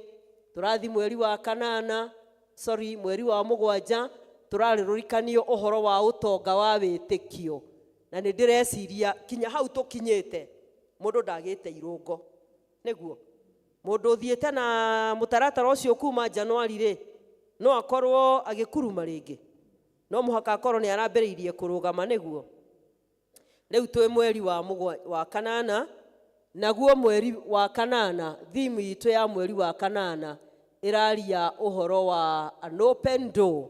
Tũrathiĩ mweri wa kanana, sorry, mweri wa mũgwanja tũraririkanio ũhoro wa ũtonga wa wĩtĩkio, na nĩ ndĩreciria kinya hau tũkinyĩte mũndũ ndagĩte irũngo, nĩguo mũndũ ũthiĩte na mũtaratara ũcio kuma Januari rĩ, no akorwo agĩkuruma rĩngĩ, no mũhaka akorwo nĩ arambĩrĩirie kũrũgama, nĩguo rĩu twĩ mweri wa wa kanana. Naguo mweri wa kanana, theme itũ ya mweri wa kanana ĩraria ũhoro wa an open door,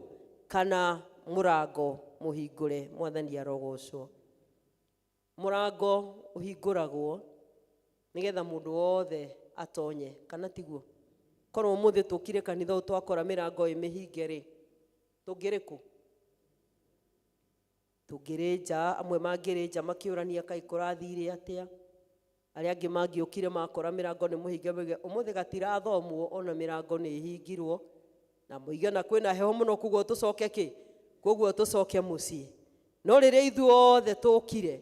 kana mũrango mũhingũre. Mwathani arogocwo. Mũrango ũhingũragwo nĩgetha mũndũ wothe atonye, kana tiguo? Korwo ũmũthĩ tũkire kanitha ũyũ twakora mĩrango ĩ mĩhinge rĩ, tũngĩrĩ kũ? Tũngĩrĩ nja, amwe mangĩrĩ nja makĩũrania kaĩ kũrathire atĩa, arĩa angĩ mangĩũkire makora mĩrango nĩ mũhinge moige ũmũthĩ gatirathomwo ona mĩrango nĩ ĩhingirwo, na moige na kwĩna heho mũno, koguo tũcoke kĩ, koguo tũcoke mũciĩ. No rĩrĩa ithuothe tũkire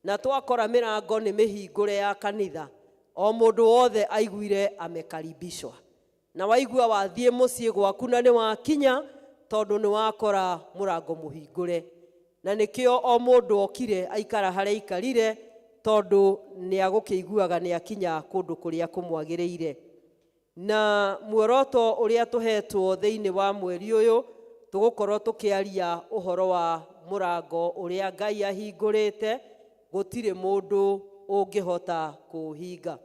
na twakora mĩrango nĩ mĩhingũre ya kanitha, o mũndũ wothe aiguire amekaribishwa, na waigua wathiĩ mũciĩ gwaku na nĩ wakinya, tondũ nĩ wakora mũrango mũhingũre, na nĩkĩo o mũndũ okire aikara harĩa aikarire, tondũ nĩ agũkĩiguaga nĩ akinya kũndũ kũrĩa kũmwagĩrĩire. Na muoroto ũrĩa tũhetwo thĩinĩ wa mweri ũyũ, tũgũkorwo tũkĩaria ũhoro wa mũrango ũrĩa Ngai ahingũrĩte, gũtirĩ mũndũ ũngĩhota kũũhinga.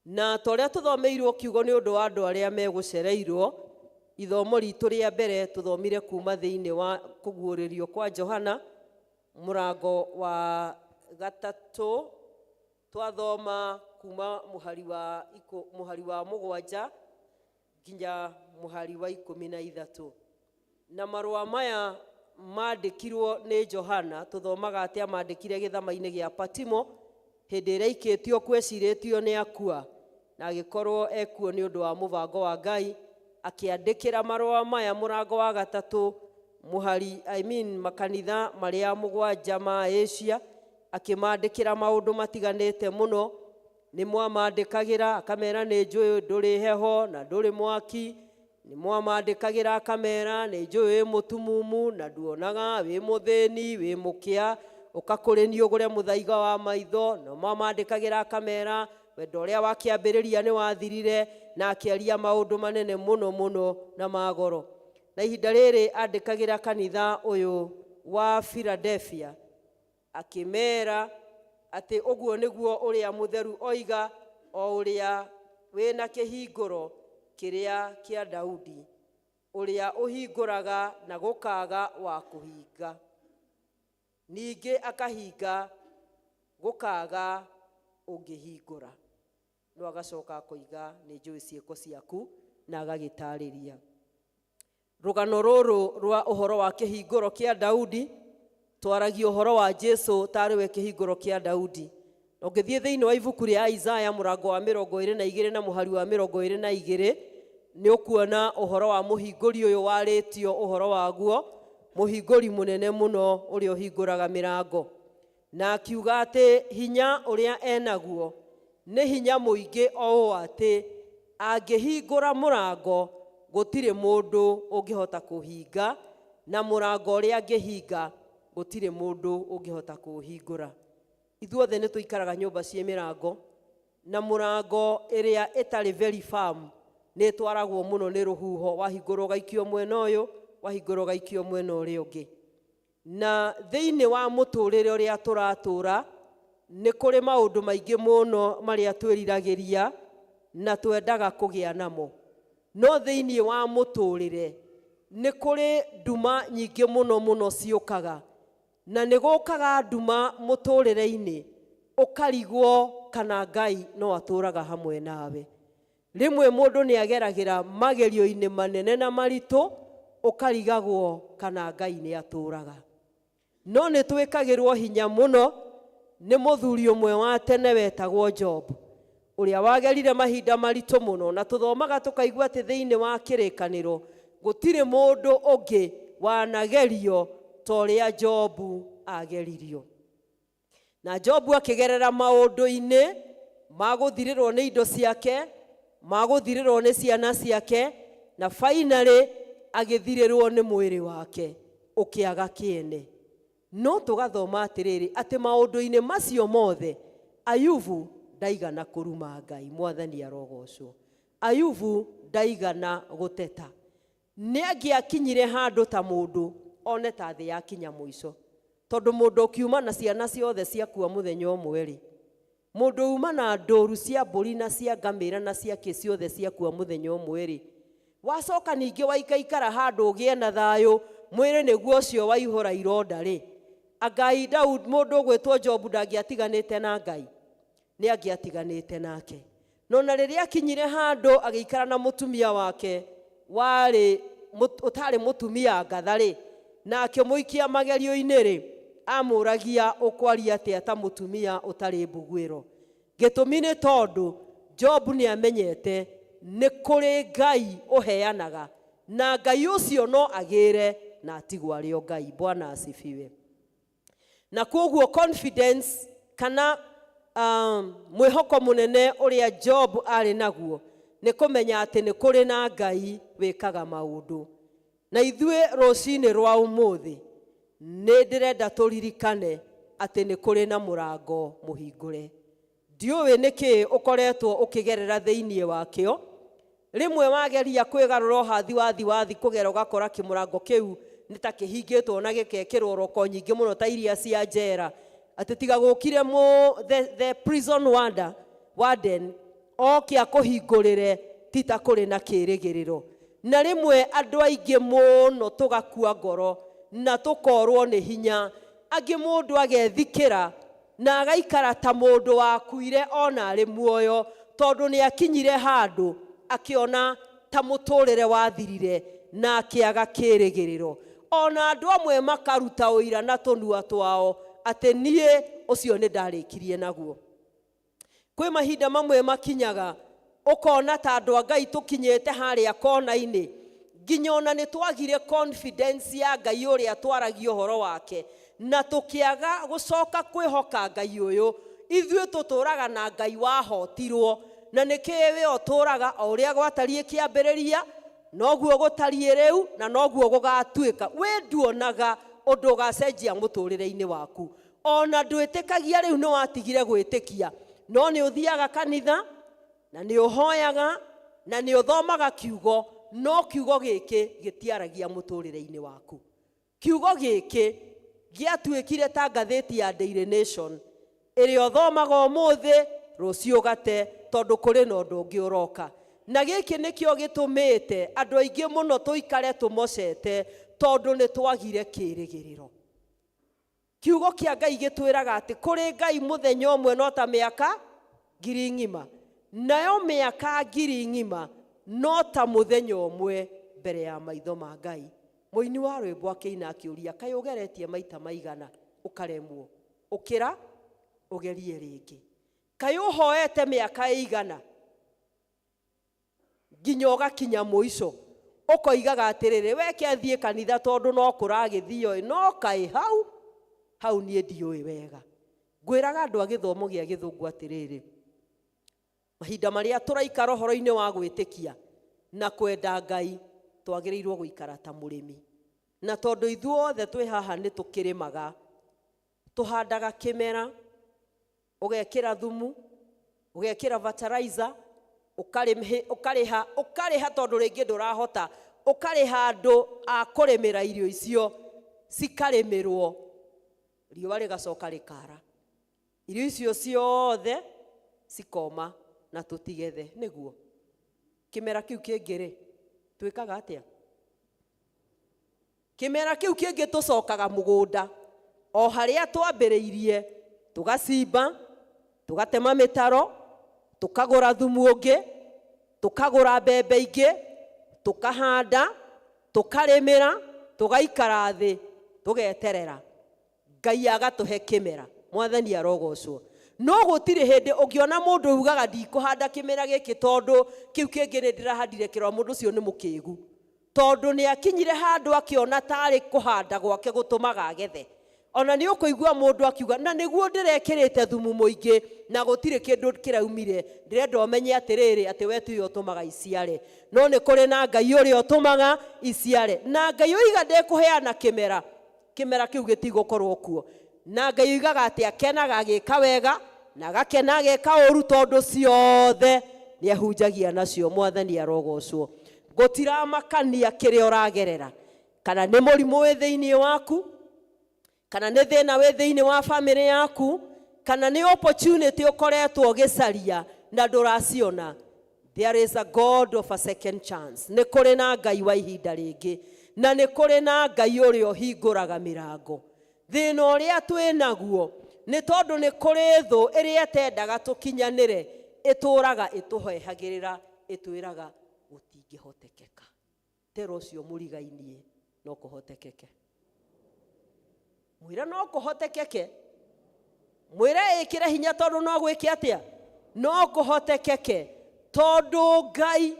Na ta ũrĩa tũthomeirwo kiugo nĩ ũndũ wa andũ arĩa megũcereirwo, ithomo ritũ rĩa mbere tũthomire kuma thĩinĩ wa kũguũrĩrio kwa Johana mũrango wa gatatũ, twathoma kuma mũhari wa 7 nginya mũhari wa 13. Na marũa maya mandĩkirwo nĩ Johana, tũthomaga atĩ amandĩkire gĩthama-inĩ gĩa Patimo hĩndĩ ĩrĩa aikĩtio kwecirĩtio nĩ akua, na agĩkorwo ekuo nĩ ũndũ wa mũbango wa Ngai, akĩandĩkĩra marũa maya mũrango wa gatatũ mũhari, I mean, makanitha marĩa 7 ma Asia, akĩmandĩkĩra maũndũ matiganĩte mũno. Nĩ mwamandĩkagĩra akamera nĩ njũĩ ndũrĩ heho na ndũrĩ mwaki, nĩ mwamandĩkagĩra akamera nĩ njũĩ wĩ mũtumumu na nduonaga, wĩ mũthĩni, wĩ mũkĩa, ũkakũrĩni ũgũre mũthaiga wa maitho, na mwamandĩkagĩra akamera wendo ũrĩa wakĩambĩrĩria nĩ wathirire, na akĩaria maũndũ manene mũno mũno na magoro. Na ihinda rĩrĩ andĩkagĩra kanitha ũyũ wa Philadelphia akĩmera atĩ ũguo nĩguo ũrĩa mũtheru oiga, o ũrĩa wĩna kĩhingũro kĩrĩa kĩa Daudi, ũrĩa ũhingũraga na gũkaga wa kũhinga, ningĩ akahinga gũkaga ũngĩhingũra. No agacoka akoiga nĩ njũĩ ciĩko ciaku, na agagĩtarĩria rũgano rũrũ rwa ũhoro wa kĩhingũro kĩa Daudi. Twaragia ũhoro wa Jesu tarĩ we kĩhingũro kĩa Daudi. Na ũngĩthiĩ thĩinĩ wa ibuku rĩa Isaya mũrango wa 22 na mũhari wa 22, nĩ ũkuona ũhoro wa mũhingũri ũyũ warĩtio ũhoro waguo, mũhingũri mũnene mũno ũrĩa ũhingũraga mĩrango, na akiuga atĩ hinya ũrĩa enaguo nĩ hinya mũingĩ o ũũ atĩ angĩhingũra mũrango gũtirĩ mũndũ ũngĩhota kũhinga, na mũrango ũrĩa angĩhinga gũtirĩ mũndũ ũngĩhota kũũhingũra. Ithuothe nĩ tũikaraga nyũmba ciĩ mĩrango, na mũrango ĩrĩa ĩtarĩ very firm nĩ ĩtwaragwo mũno nĩ rũhuho, wahingũrwo ũgaikio mwena ũyũ, wahingũrwo ũgaikio mwena ũrĩa ũngĩ. Na thĩinĩ wa mũtũrĩre ũrĩa tũratũra nĩ kũrĩ maũndũ maingĩ mũno marĩa twĩriragĩria na twendaga kũgĩa namo, no thĩinĩ wa mũtũrĩre nĩ kũrĩ nduma nyingĩ mũno mũno ciũkaga, na nĩ gũkaga nduma mũtũrĩre-inĩ ũkarigwo kana Ngai no atũraga hamwe nawe. Rĩmwe mũndũ nĩ ageragĩra magerio-inĩ manene na maritũ, ũkarigagwo kana Ngai nĩ atũraga. No nĩ twĩkagĩrwo hinya mũno nĩ mũthuri ũmwe wa tene wetagwo Job, ũrĩa wagerire mahinda maritũ mũno, na tũthomaga tũkaigua atĩ thĩinĩ wa kĩrĩkanĩro gũtirĩ mũndũ ũngĩ wanagerio ta ũrĩa Jobu ageririo. Na Jobu akĩgerera maũndũ-inĩ ma gũthirĩrwo nĩ indo ciake, ma gũthirĩrwo nĩ ciana ciake, na finally agĩthirĩrwo nĩ mwĩrĩ wake ũkĩaga kĩene. No tũgathoma atĩrĩrĩ, atĩ maũndũ-inĩ macio mothe Ayubu ndaigana kũruma Ngai. Mwathani arogocwo. Ayubu ndaigana gũteta. Nĩ angĩakinyire handũ ta mũndũ one ta thĩ yakinya mũico, tondũ mũndũ ũkiuma na ciana ciothe ciakua mũthenya ũmwe rĩ, mũndũ uma na ndũru cia mbũri na cia ngamĩra na cia kĩ ciothe ciakua mũthenya ũmwe rĩ, wacoka ningĩ waikaikara handũ ũgĩe na thayũ, mwĩrĩ nĩguo ũcio waihũra ironda rĩ, Ngai Daud, mũndũ ũgwĩtwo Jobu ndangĩatiganĩte na Ngai, nĩ angĩatiganĩte nake. No na rĩrĩa akinyire handũ agĩikara na mũtumia wake warĩ ũtarĩ mũtumia ngatha rĩ, na akĩmũikia magerio-inĩ rĩ, amũragia ũkwaria atĩa ta mũtumia ũtarĩ mbuguĩro. Gĩtũmi nĩ tondũ Jobu nĩ amenyete nĩ kũrĩ Ngai ũheanaga, na Ngai ũcio no agĩre na atigwo arĩ o Ngai. Bwana asifiwe. Na koguo confidence kana mwĩhoko mũnene ũrĩa Job arĩ naguo nĩ kũmenya atĩ nĩ kũrĩ na Ngai wĩkaga maũndũ. Na ithuĩ rũcinĩ rwa ũmũthĩ nĩ ndĩrenda tũririkane atĩ nĩ kũrĩ na mũrango mũhingũre. Ndiũĩ nĩkĩ ũkoretwo ũkĩgerera thĩinĩ wakĩo. Rĩmwe wageria kwĩgarũra ũhathi wathi wathi kũgera, ũgakora kĩmũrango kĩu nĩ ta kĩhingĩtwo na gĩkekĩrwo roko nyingĩ mũno ta iria cia njera, atĩ tiga gũkire the prison warden oke akũhingũrĩre, ti ta kũrĩ na kĩrĩgĩrĩro. Na rĩmwe andũ aingĩ mũno tũgakua ngoro na tũkorwo nĩ hinya. Angĩ mũndũ agethikĩra na agaikara ta mũndũ wakuire ona arĩ muoyo, tondũ nĩ akinyire handũ akĩona ta mũtũrĩre wathirire na akĩaga kĩrĩgĩrĩro. Ona andũ amwe makaruta ũira na tũnua twao atĩ niĩ ũcio nĩ ndarĩkirie naguo. Kwĩ mahinda mamwe makinyaga ũkona ta andũ a Ngai tũkinyĩte harĩa kona-inĩ, nginya ona nĩ twagire confidence ya Ngai ũrĩa twaragia ũhoro wake, na tũkĩaga gũcoka kwĩhoka Ngai ũyũ. Ithuĩ tũtũraga na Ngai wahotirwo, na nĩkĩĩ we ũtũraga o ũrĩa gwatariĩ kĩambĩrĩria, noguo gũtariĩ rĩu, na noguo gũgatuĩka. We nduonaga ũndũ ũgacenjia mũtũrĩre-inĩ waku, ona ndwĩtĩkagia rĩu nĩ watigire gwĩtĩkia, no nĩ ũthiaga kanitha na nĩ ũhoyaga na nĩ ũthomaga kiugo, No kiugo gĩkĩ gĩtiaragia mũtũrĩre-inĩ waku. Kiugo gĩkĩ gĩatuĩkire ta ngathĩti ya Daily Nation ĩrĩa ũthomaga ũmũthĩ, rũciũ ũgate, tondũ kũrĩ na ũndũ ũngĩ ũroka. Na gĩkĩ nĩkĩo gĩtũmĩte andũ aingĩ mũno tũikare tũmocete, tondũ nĩ twagire kĩĩrĩgĩrĩro. Kiugo kĩa Ngai gĩtwĩraga atĩ kũrĩ Ngai mũthenya ũmwe no ta mĩaka ngiri ng'ima, nayo mĩaka ngiri ng'ima no ta mũthenya ũmwe mbere ya maitho ma Ngai. Mũini wa rwĩmbo akĩina akĩũria, kaĩ ũgeretie maita maigana ũkaremwo, ũkĩra ũgerie rĩngĩ. Kaĩ ũhoete mĩaka ĩigana nginya ũgakinya mũico, ũkoigaga atĩrĩrĩ, weke thiĩ kanitha tondũ no kũragĩthio ĩ, no kaĩ hau hau niĩ ndiũĩ wega. Ngwĩraga andũ a gĩthomo gĩa gĩthũngũ atĩrĩrĩ, mahinda marĩa tũraikara ũhoro-inĩ wa gwĩtĩkia na kwenda Ngai, twagĩrĩirwo gũikara ta mũrĩmi. Na tondũ ithuothe twĩ haha nĩ tũkĩrĩmaga, tũhandaga kĩmera, ũgekĩra thumu, ũgekĩra fertilizer, ũkarĩha, ũkarĩha tondũ rĩngĩ ndũrahota, ũkarĩha andũ a kũrĩmĩra irio icio, cikarĩmĩrwo, riũa rĩgacoka rĩkara, irio icio ciothe cikoma na tũtigethe. Nĩguo kĩmera kĩu kĩngĩ rĩ, twĩkaga atĩa? Kĩmera kĩu kĩngĩ tũcokaga mũgũnda o harĩa twambĩrĩirie, tũgacimba, tũgatema mĩtaro, tũkagũra thumu ũngĩ, tũkagũra mbembe ingĩ, tũkahanda, tũkarĩmĩra, tũgaikara thĩ, tũgeterera Ngai agatũhe kĩmera. Mwathani arogocwo. No gũtirĩ hĩndĩ ũngĩona mũndũ ugaga ndikũhanda kĩmera gĩkĩ tondũ kĩu kĩngĩ nĩ ndĩrahandire kĩrora, mũndũ ũcio nĩ mũkĩgu, tondũ nĩ akinyire handũ akĩona tarĩ kũhanda gwake gũtũmaga agethe. Ona nĩ ũkũigua mũndũ akiuga, na nĩguo ndĩrekĩrĩte thumu mũingĩ na gũtirĩ kĩndũ kĩraumire, ndĩrenda ũmenye atĩrĩrĩ, atĩ we tiwe ũtũmaga iciare, no nĩ kũrĩ na Ngai ũrĩa ũtũmaga iciare. Na Ngai oiga ndekũheana kĩmera, kĩmera kĩu gĩtigũkorwo kuo. Na Ngai oigaga atĩ akenaga agĩka wega na agakena ageka ũru, tondũ ciothe nĩ ahunjagia nacio. Mwathani arogocwo. Gũtiramakania kĩrĩa ũragerera, kana nĩ mũrimũ wĩ thĩinĩ waku, kana nĩ thĩna wĩ thĩinĩ wa bamĩrĩ yaku, kana nĩ opportunity ũkoretwo ũgĩcaria na ndũraciona, there is a God of a second chance. Nĩ kũrĩ na Ngai wa ihinda rĩngĩ, na nĩ kũrĩ na Ngai ũrĩa ũhingũraga mĩrango. Thĩna ũrĩa twĩ naguo nĩ tondũ nĩ kũrĩ thũ ĩrĩa ĩtendaga tũkinyanĩre, ĩtũraga ĩtũhehagĩrĩra, ĩtwĩraga gũtingĩhotekeka. Tera ũcio mũrigainie, no kũhotekeke. Mwĩre no kũhotekeke, mwĩre ĩkĩre hinya, tondũ no gwĩke atĩa, no kũhotekeke, tondũ Ngai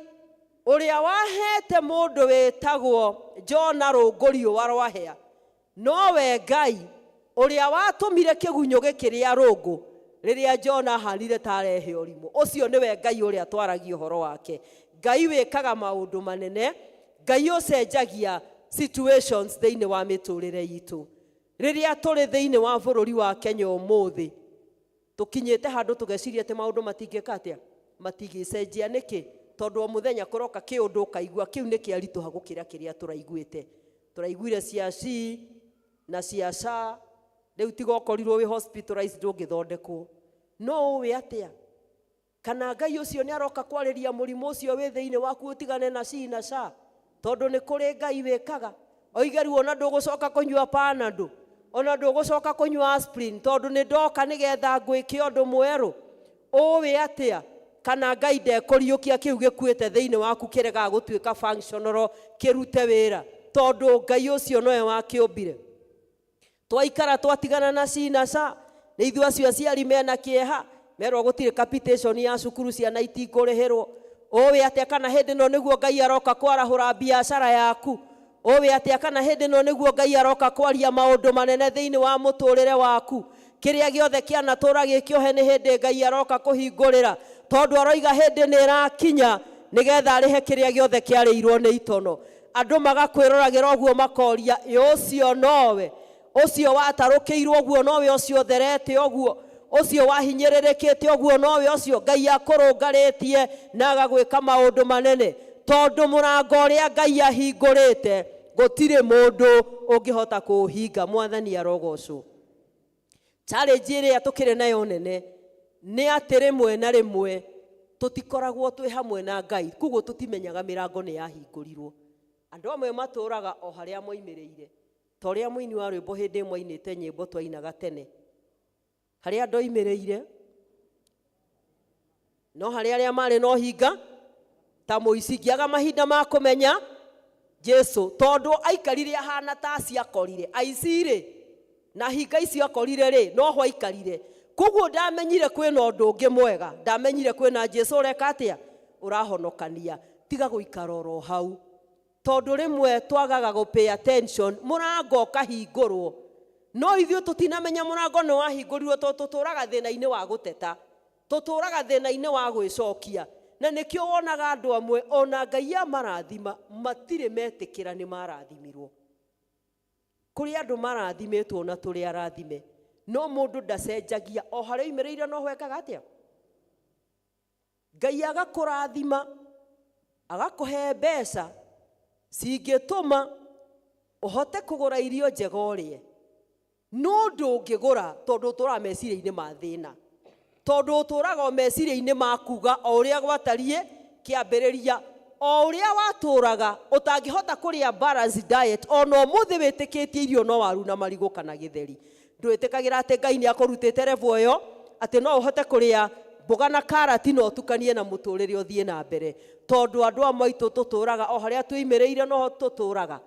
ũrĩa wahete mũndũ wĩtagwo Jona rũngũ riũa rwahĩa, nowe Ngai ũrĩa watũmire kĩgunyũ gĩkĩrĩa rũngũ rĩrĩa Jona ahanire ta arehe ũrimũ. Ũcio nĩwe Ngai ũrĩa twaragia ũhoro wake, Ngai wĩkaga maũndũ manene, Ngai ũcenjagia situations thĩinĩ wa mĩtũrĩre itũ. Rĩrĩa tũrĩ thĩinĩ wa bũrũri wa Kenya ũmũthĩ, tũkinyĩte handũ tũgeciria atĩ maũndũ matingĩka atĩa, matingĩcenjia. Nĩkĩ? Tondũ o mũthenya kũroka kĩũndũ ũkaigua kĩu nĩ kĩaritũha gũkĩra kĩrĩa tũraiguĩte. Tũraiguire cia C na cia SHA, rĩu tiga ũkorirwo wĩ hospitalized ndũngĩthondekwo. No ũĩ atĩa kana Ngai ũcio nĩ aroka kwarĩria mũrimũ ũcio wĩ thĩinĩ waku ũtigane na C na SHA, tondũ nĩ kũrĩ Ngai wĩkaga. Oige rĩu ona ndũgũcoka kũnyua Panadol, ona ndũgũcoka kũnyua aspirin, tondũ nĩ ndoka nĩgetha ngwĩke ũndũ mwerũ. Ũĩ atĩa kana Ngai ndekũriũkia kĩu gĩkuĩte thĩinĩ waku kĩregaga gũtuĩka functional, kĩrute wĩra, tondũ Ngai ũcio nowe wakĩũmbire. Twaikara twatigana na C na SHA, nĩ ithuĩ acio aciari mena kĩeha, merwo gũtirĩ capitation ya cukuru, ciana itikũrĩhĩrwo. Ũĩ atĩa kana hĩndĩ ĩno nĩguo Ngai aroka kwarahũra biacara yaku? Ũĩ atĩa kana hĩndĩ ĩno nĩguo Ngai aroka kwaria maũndũ manene thĩinĩ wa mũtũrĩre waku? Kĩrĩa gĩothe kĩanatũra gĩkĩohe nĩ hĩndĩ Ngai aroka kũhingũrĩra, tondũ aroiga hĩndĩ nĩ ĩrakinya nĩgetha arĩhe kĩrĩa gĩothe kĩarĩirwo nĩ itono. Andũ magakwĩroragĩra ũguo makoria, ĩ ũcio nowe ũcio watarũkĩirwo ũguo, nowe ũcio ũtherete ũguo, ũcio wahinyĩrĩrĩkĩte ũguo, nowe ũcio Ngai akũrũngarĩtie na agagwĩka maũndũ manene. Tondũ mũrango ũrĩa Ngai ahingũrĩte gũtirĩ mũndũ ũngĩhota kũũhinga. Mwathani arogocwo. Challenge ĩrĩa tũkĩrĩ nayo nene nĩ atĩ rĩmwe na rĩmwe tũtikoragwo twĩ hamwe na Ngai, koguo tũtimenyaga mĩrango nĩ yahingũrirwo. Andũ amwe matũraga o harĩa moimĩrĩire, ta ũrĩa mũini wa rwĩmbo hĩndĩ ĩmwe ainĩte nyĩmbo twainaga tene, harĩa ndoimĩrĩire no harĩa arĩa marĩ na ũhinga ta mũici, ngĩaga mahinda ma kũmenya Jesu, tondũ aikarire ahana ta aciakorire aici rĩ, na hinga icio akorire rĩ, noho aikarire. Koguo ndamenyire kwĩna ũndũ ũngĩ mwega, ndamenyire kwĩna Jesu ũreka atĩa, ũrahonokania. Tiga gũikara oro hau, tondũ rĩmwe twagaga gũ pay attention, mũrango ũkahingũrwo no ithuĩ tũtinamenya mũrango nĩ wahingũrirwo, tondũ tũtũraga thĩna-inĩ wa gũteta, tũtũraga thĩna-inĩ wa gwĩcokia. Na nĩkĩo wonaga andũ amwe ona Ngai amarathima matirĩ metĩkĩra nĩ marathimirwo. Kũrĩ andũ marathimĩtwo na tũrĩ arathime, no mũndũ ndacenjagia, o harĩa oimĩrĩire noho ekaga atĩa. Ngai agakũrathima agakũhe mbeca cingĩtũma ũhote kũgũra irio njega ũrĩe, no ndũngĩgũra tondũ ũtũraga meciria-inĩ ma thĩna, tondũ ũtũraga o meciria-inĩ ma kuga o ũrĩa gwatariĩ kĩambĩrĩria, o ũrĩa watũraga ũtangĩhota kũrĩa balanced diet. Ona ũmũthĩ wĩtĩkĩtie irio no waru na marigũ kana gĩtheri, ndwĩtĩkagĩra atĩ Ngai nĩ akũrutĩte level ĩyo atĩ no ũhote kũrĩa mboga na karati na ũtukanie na mũtũrĩre ũthiĩ na mbere, tondũ andũ amwe aitũ tũtũraga o harĩa twĩimĩrĩire noho tũtũraga.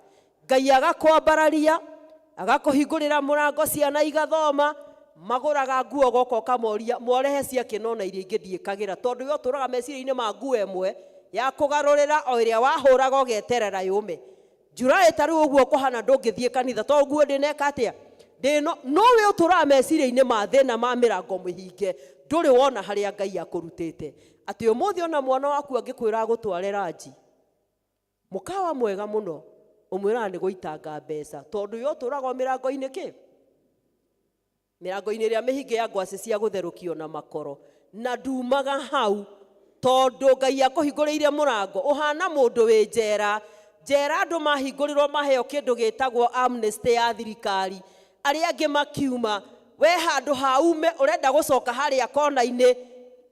Ngai agakwambararia agakũhingũrĩra mũrango, ciana igathoma, magũraga nguo goka ũkamoria mwarehe ciake, no na iria ingĩ ndiĩkagĩra, tondũ we ũtũraga meciria-inĩ ma nguo ĩmwe ya kũgarũrĩra o ĩrĩa wahũraga ũgeterera yũme. Njuraĩ ta rĩu ũguo kũhana ndũngĩthiĩ kanitha tondũ nguo ndĩneka atĩa ndĩno, no we ũtũraga meciria-inĩ ma thĩna ma mĩrango mĩhinge, ndũrĩ wona harĩa Ngai akũrutĩte. Atĩ ũmũthĩ ona mwana waku angĩkwĩra agũtware ranji mũkawa mwega mũno, ũmwĩraga nĩ gũitanga mbeca, tondũ we ũtũraga o mĩrango-inĩ kĩ mĩrango-inĩ ĩrĩa mĩhinge ya ngwacĩ cia gũtherũkio na makoro, na ndumaga hau tondũ Ngai akũhingũrĩire mũrango. Ũhana mũndũ wĩ njera. Njera andũ mahingũrĩrwo maheo kĩndũ gĩtagwo amnesty ya thirikari, arĩa angĩ makiuma, we handũ ha ume ũrenda gũcoka harĩa kona-inĩ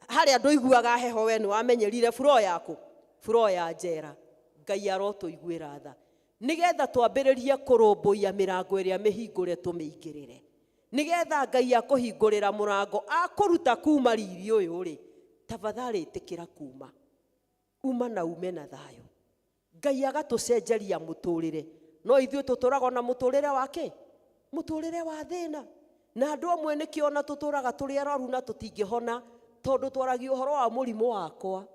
harĩa ndũiguaga heho, we nĩ wamenyerire buro yaku, buro ya njera. Ngai arotũiguĩra tha nĩgetha twambĩrĩrie kũrũmbũiya mĩrango ĩrĩa mĩhingũre tũmĩingĩrĩre, nĩgetha Ngai akũhingũrĩra mũrango akũruta kuma riri ũyũ rĩ, tafadhali ĩtĩkĩra kuma, uma na ume na thayũ. Ngai agatũcenjeria mũtũrĩre, no ithuĩ tũtũraga na mũtũrĩre wake, mũtũrĩre wa thĩna. Na andũ amwe nĩkĩo ona tũtũraga tũrĩ arwaru na tũtingĩhona, tondũ twaragia ũhoro wa mũrimũ wakwa.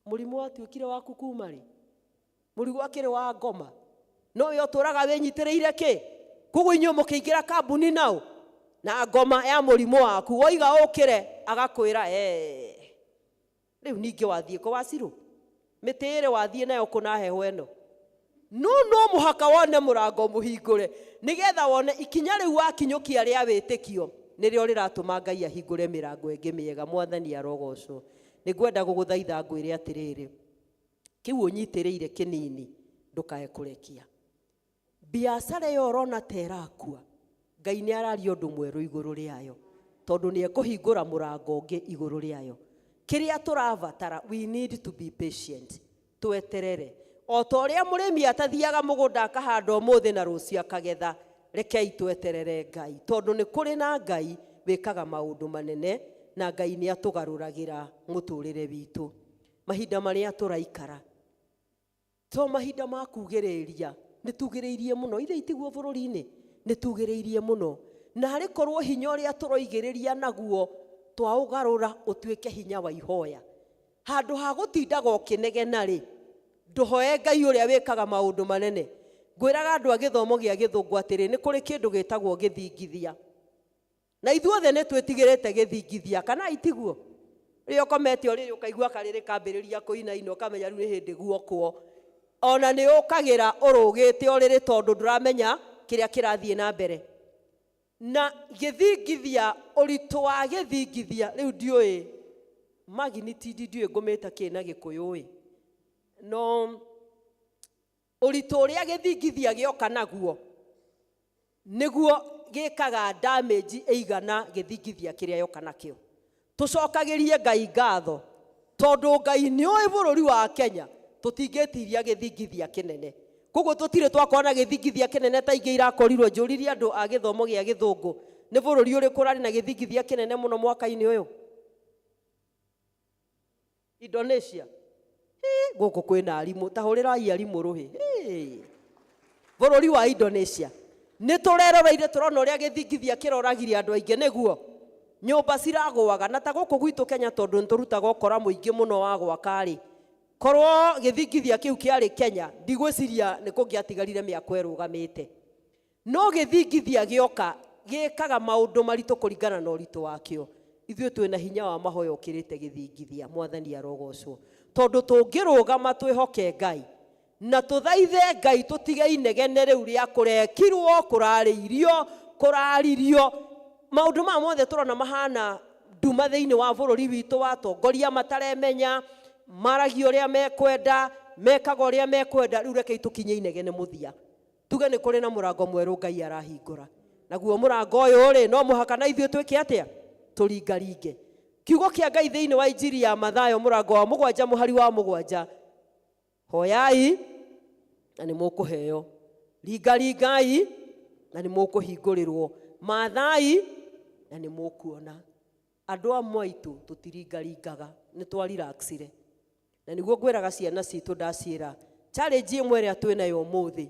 Mũrimũ watuĩkire waku kuma rĩ? Mũrimũ akĩrĩ wa ngoma, no we ũtũraga wĩnyitĩrĩire kĩ? Koguo inyuĩ mũkĩingĩra kambuni nao na ngoma ya mũrimũ waku, woiga ũkĩre agakwĩra ee rĩu ningĩ wathiĩ kũ wacirũ mĩtĩ ĩrĩ wathiĩ nayo kũna heho ĩno. No no mũhaka wone mũrango mũhingũre nĩgetha wone ikinya rĩu wakinyũkia rĩa wĩtĩkio nĩrĩo rĩratũma Ngai ahingũre mĩrango ĩngĩ mĩega. Mwathani arogocwo. Nĩngwenda gũgũthaitha ngwĩre atĩrĩrĩ, kĩu ũnyitĩrĩire kĩnini ndũkae kũrekia. Biacara ĩyo ũrona ta ĩrakua, Ngai nĩ araria ũndũ mwerũ igũrũ rĩayo, tondũ nĩ ekũhingũra mũrango ũngĩ igũrũ rĩayo. Kĩrĩa tũrabatara, we need to be patient, tweterere o ta ũrĩa mũrĩmi atathiaga mũgũnda akahanda ũmũthĩ na rũciũ akagetha. Rekei tweterere Ngai, tondũ nĩ kũrĩ na Ngai wĩkaga maũndũ manene, na Ngai nĩ atũgarũragĩra mũtũrĩre witũ. Mahinda marĩa tũraikara to mahinda ma kugĩrĩria, nĩ tugĩrĩirie mũno, ithe itiguo bũrũri-inĩ, nĩ tugĩrĩirie mũno, na arĩ korwo hinya ũrĩa tũroigĩrĩria naguo twaũgarũra ũtuĩke hinya wa ihoya, handũ ha gũtindaga ũkĩnegena rĩ, ndũhoe Ngai ũrĩa wĩkaga maũndũ manene. Ngwĩraga andũ a gĩthomo gĩa gĩthũngũ atĩrĩ, nĩ kũrĩ kĩndũ gĩtagwo gĩthingithia, na ithuothe nĩ twĩtigĩrĩte gĩthingithia, kana itiguo? Rĩrĩa ũkomete ũrĩrĩ ũkaigua karĩrĩ kambĩrĩria kũinaina, ũkamenya rĩu nĩ hĩndĩ guokwo, ona nĩ ũkagĩra ũrũgĩte ũrĩrĩ tondũ ndũramenya kĩrĩa kĩrathiĩ na mbere. Na gĩthingithia, ũritũ wa gĩthingithia rĩu ndiũĩ Magnitude ndiũĩ ngũmĩta kĩ na Gĩkũyũ ĩ, no ũritũ ũrĩa gĩthingithia gĩoka naguo nĩguo gĩkaga damage ĩigana gĩthingithia kĩrĩa yoka nakĩo. Tũcokagĩrie Ngai ngatho tondũ Ngai nĩoĩ bũrũri wa Kenya tũtingĩtiria gĩthingithia kĩnene. Koguo tũtirĩ twakorwo na gĩthingithia kĩnene ta ingĩ irakorirwo. Njũririe andũ a gĩthomo gĩa gĩthũngũ, nĩ bũrũri ũrĩkũ ũrarĩ na gĩthingithia kĩnene mũno mwaka-inĩ ũyũ? Indonesia. Hĩ, gũkũ kwĩna arimũ, ta hũrĩrai arimũ rũhĩ. Hĩ. Bũrũri wa Indonesia nĩ tũreroreire tũrona ũrĩa gĩthingithia kĩroragire andũ aingĩ, nĩguo nyũmba ciragũaga. Na ta gũkũ gwitũ Kenya, tondũ nĩ tũrutaga ũkora mũingĩ mũno wa gwaka rĩ, korwo gĩthingithia kĩu kĩarĩ Kenya, ndigwĩciria nĩ kũngĩatigarire mĩako ĩrũgamĩte. No gĩthingithia gĩoka gĩkaga maũndũ maritũ kũringana na ũritũ wakĩo. Ithuĩ twĩna hinya wa mahoya ũkĩrĩte gĩthingithia. Mwathani arogocwo, tondũ tũngĩrũgama twĩhoke Ngai na tũthaithe Ngai, tũtige inegene rĩu rĩa kũrekirwo, kũrarĩirio, kũraririo. Maũndũ maya mothe tũrona mahana nduma thĩinĩ wa bũrũri witũ, wa atongoria mataremenya, maragia ũrĩa mekwenda, mekaga ũrĩa mekwenda. Rĩu rekei tũkinye inegene mũthia, tuge nĩ kũrĩ na mũrango mwerũ Ngai arahingũra. Naguo mũrango ũyũ rĩ, no mũhaka na ithuĩ twĩke atĩa? Tũringaringe. Kiugo kĩa Ngai thĩinĩ wa Injiri ya Mathayo mũrango wa 7 mũhari wa 7: hoyai na nĩ mũkũheo, ringaringai na nĩ mũkũhingũrĩrwo, mathai na nĩ mũkuona. Andũ amwe aitũ tũtiringaringaga, nĩ twarelaxire. Na nĩguo ngwĩraga ciana citũ, ndaciĩra challenge ĩmwe ĩrĩa twĩnayo ũmũthĩ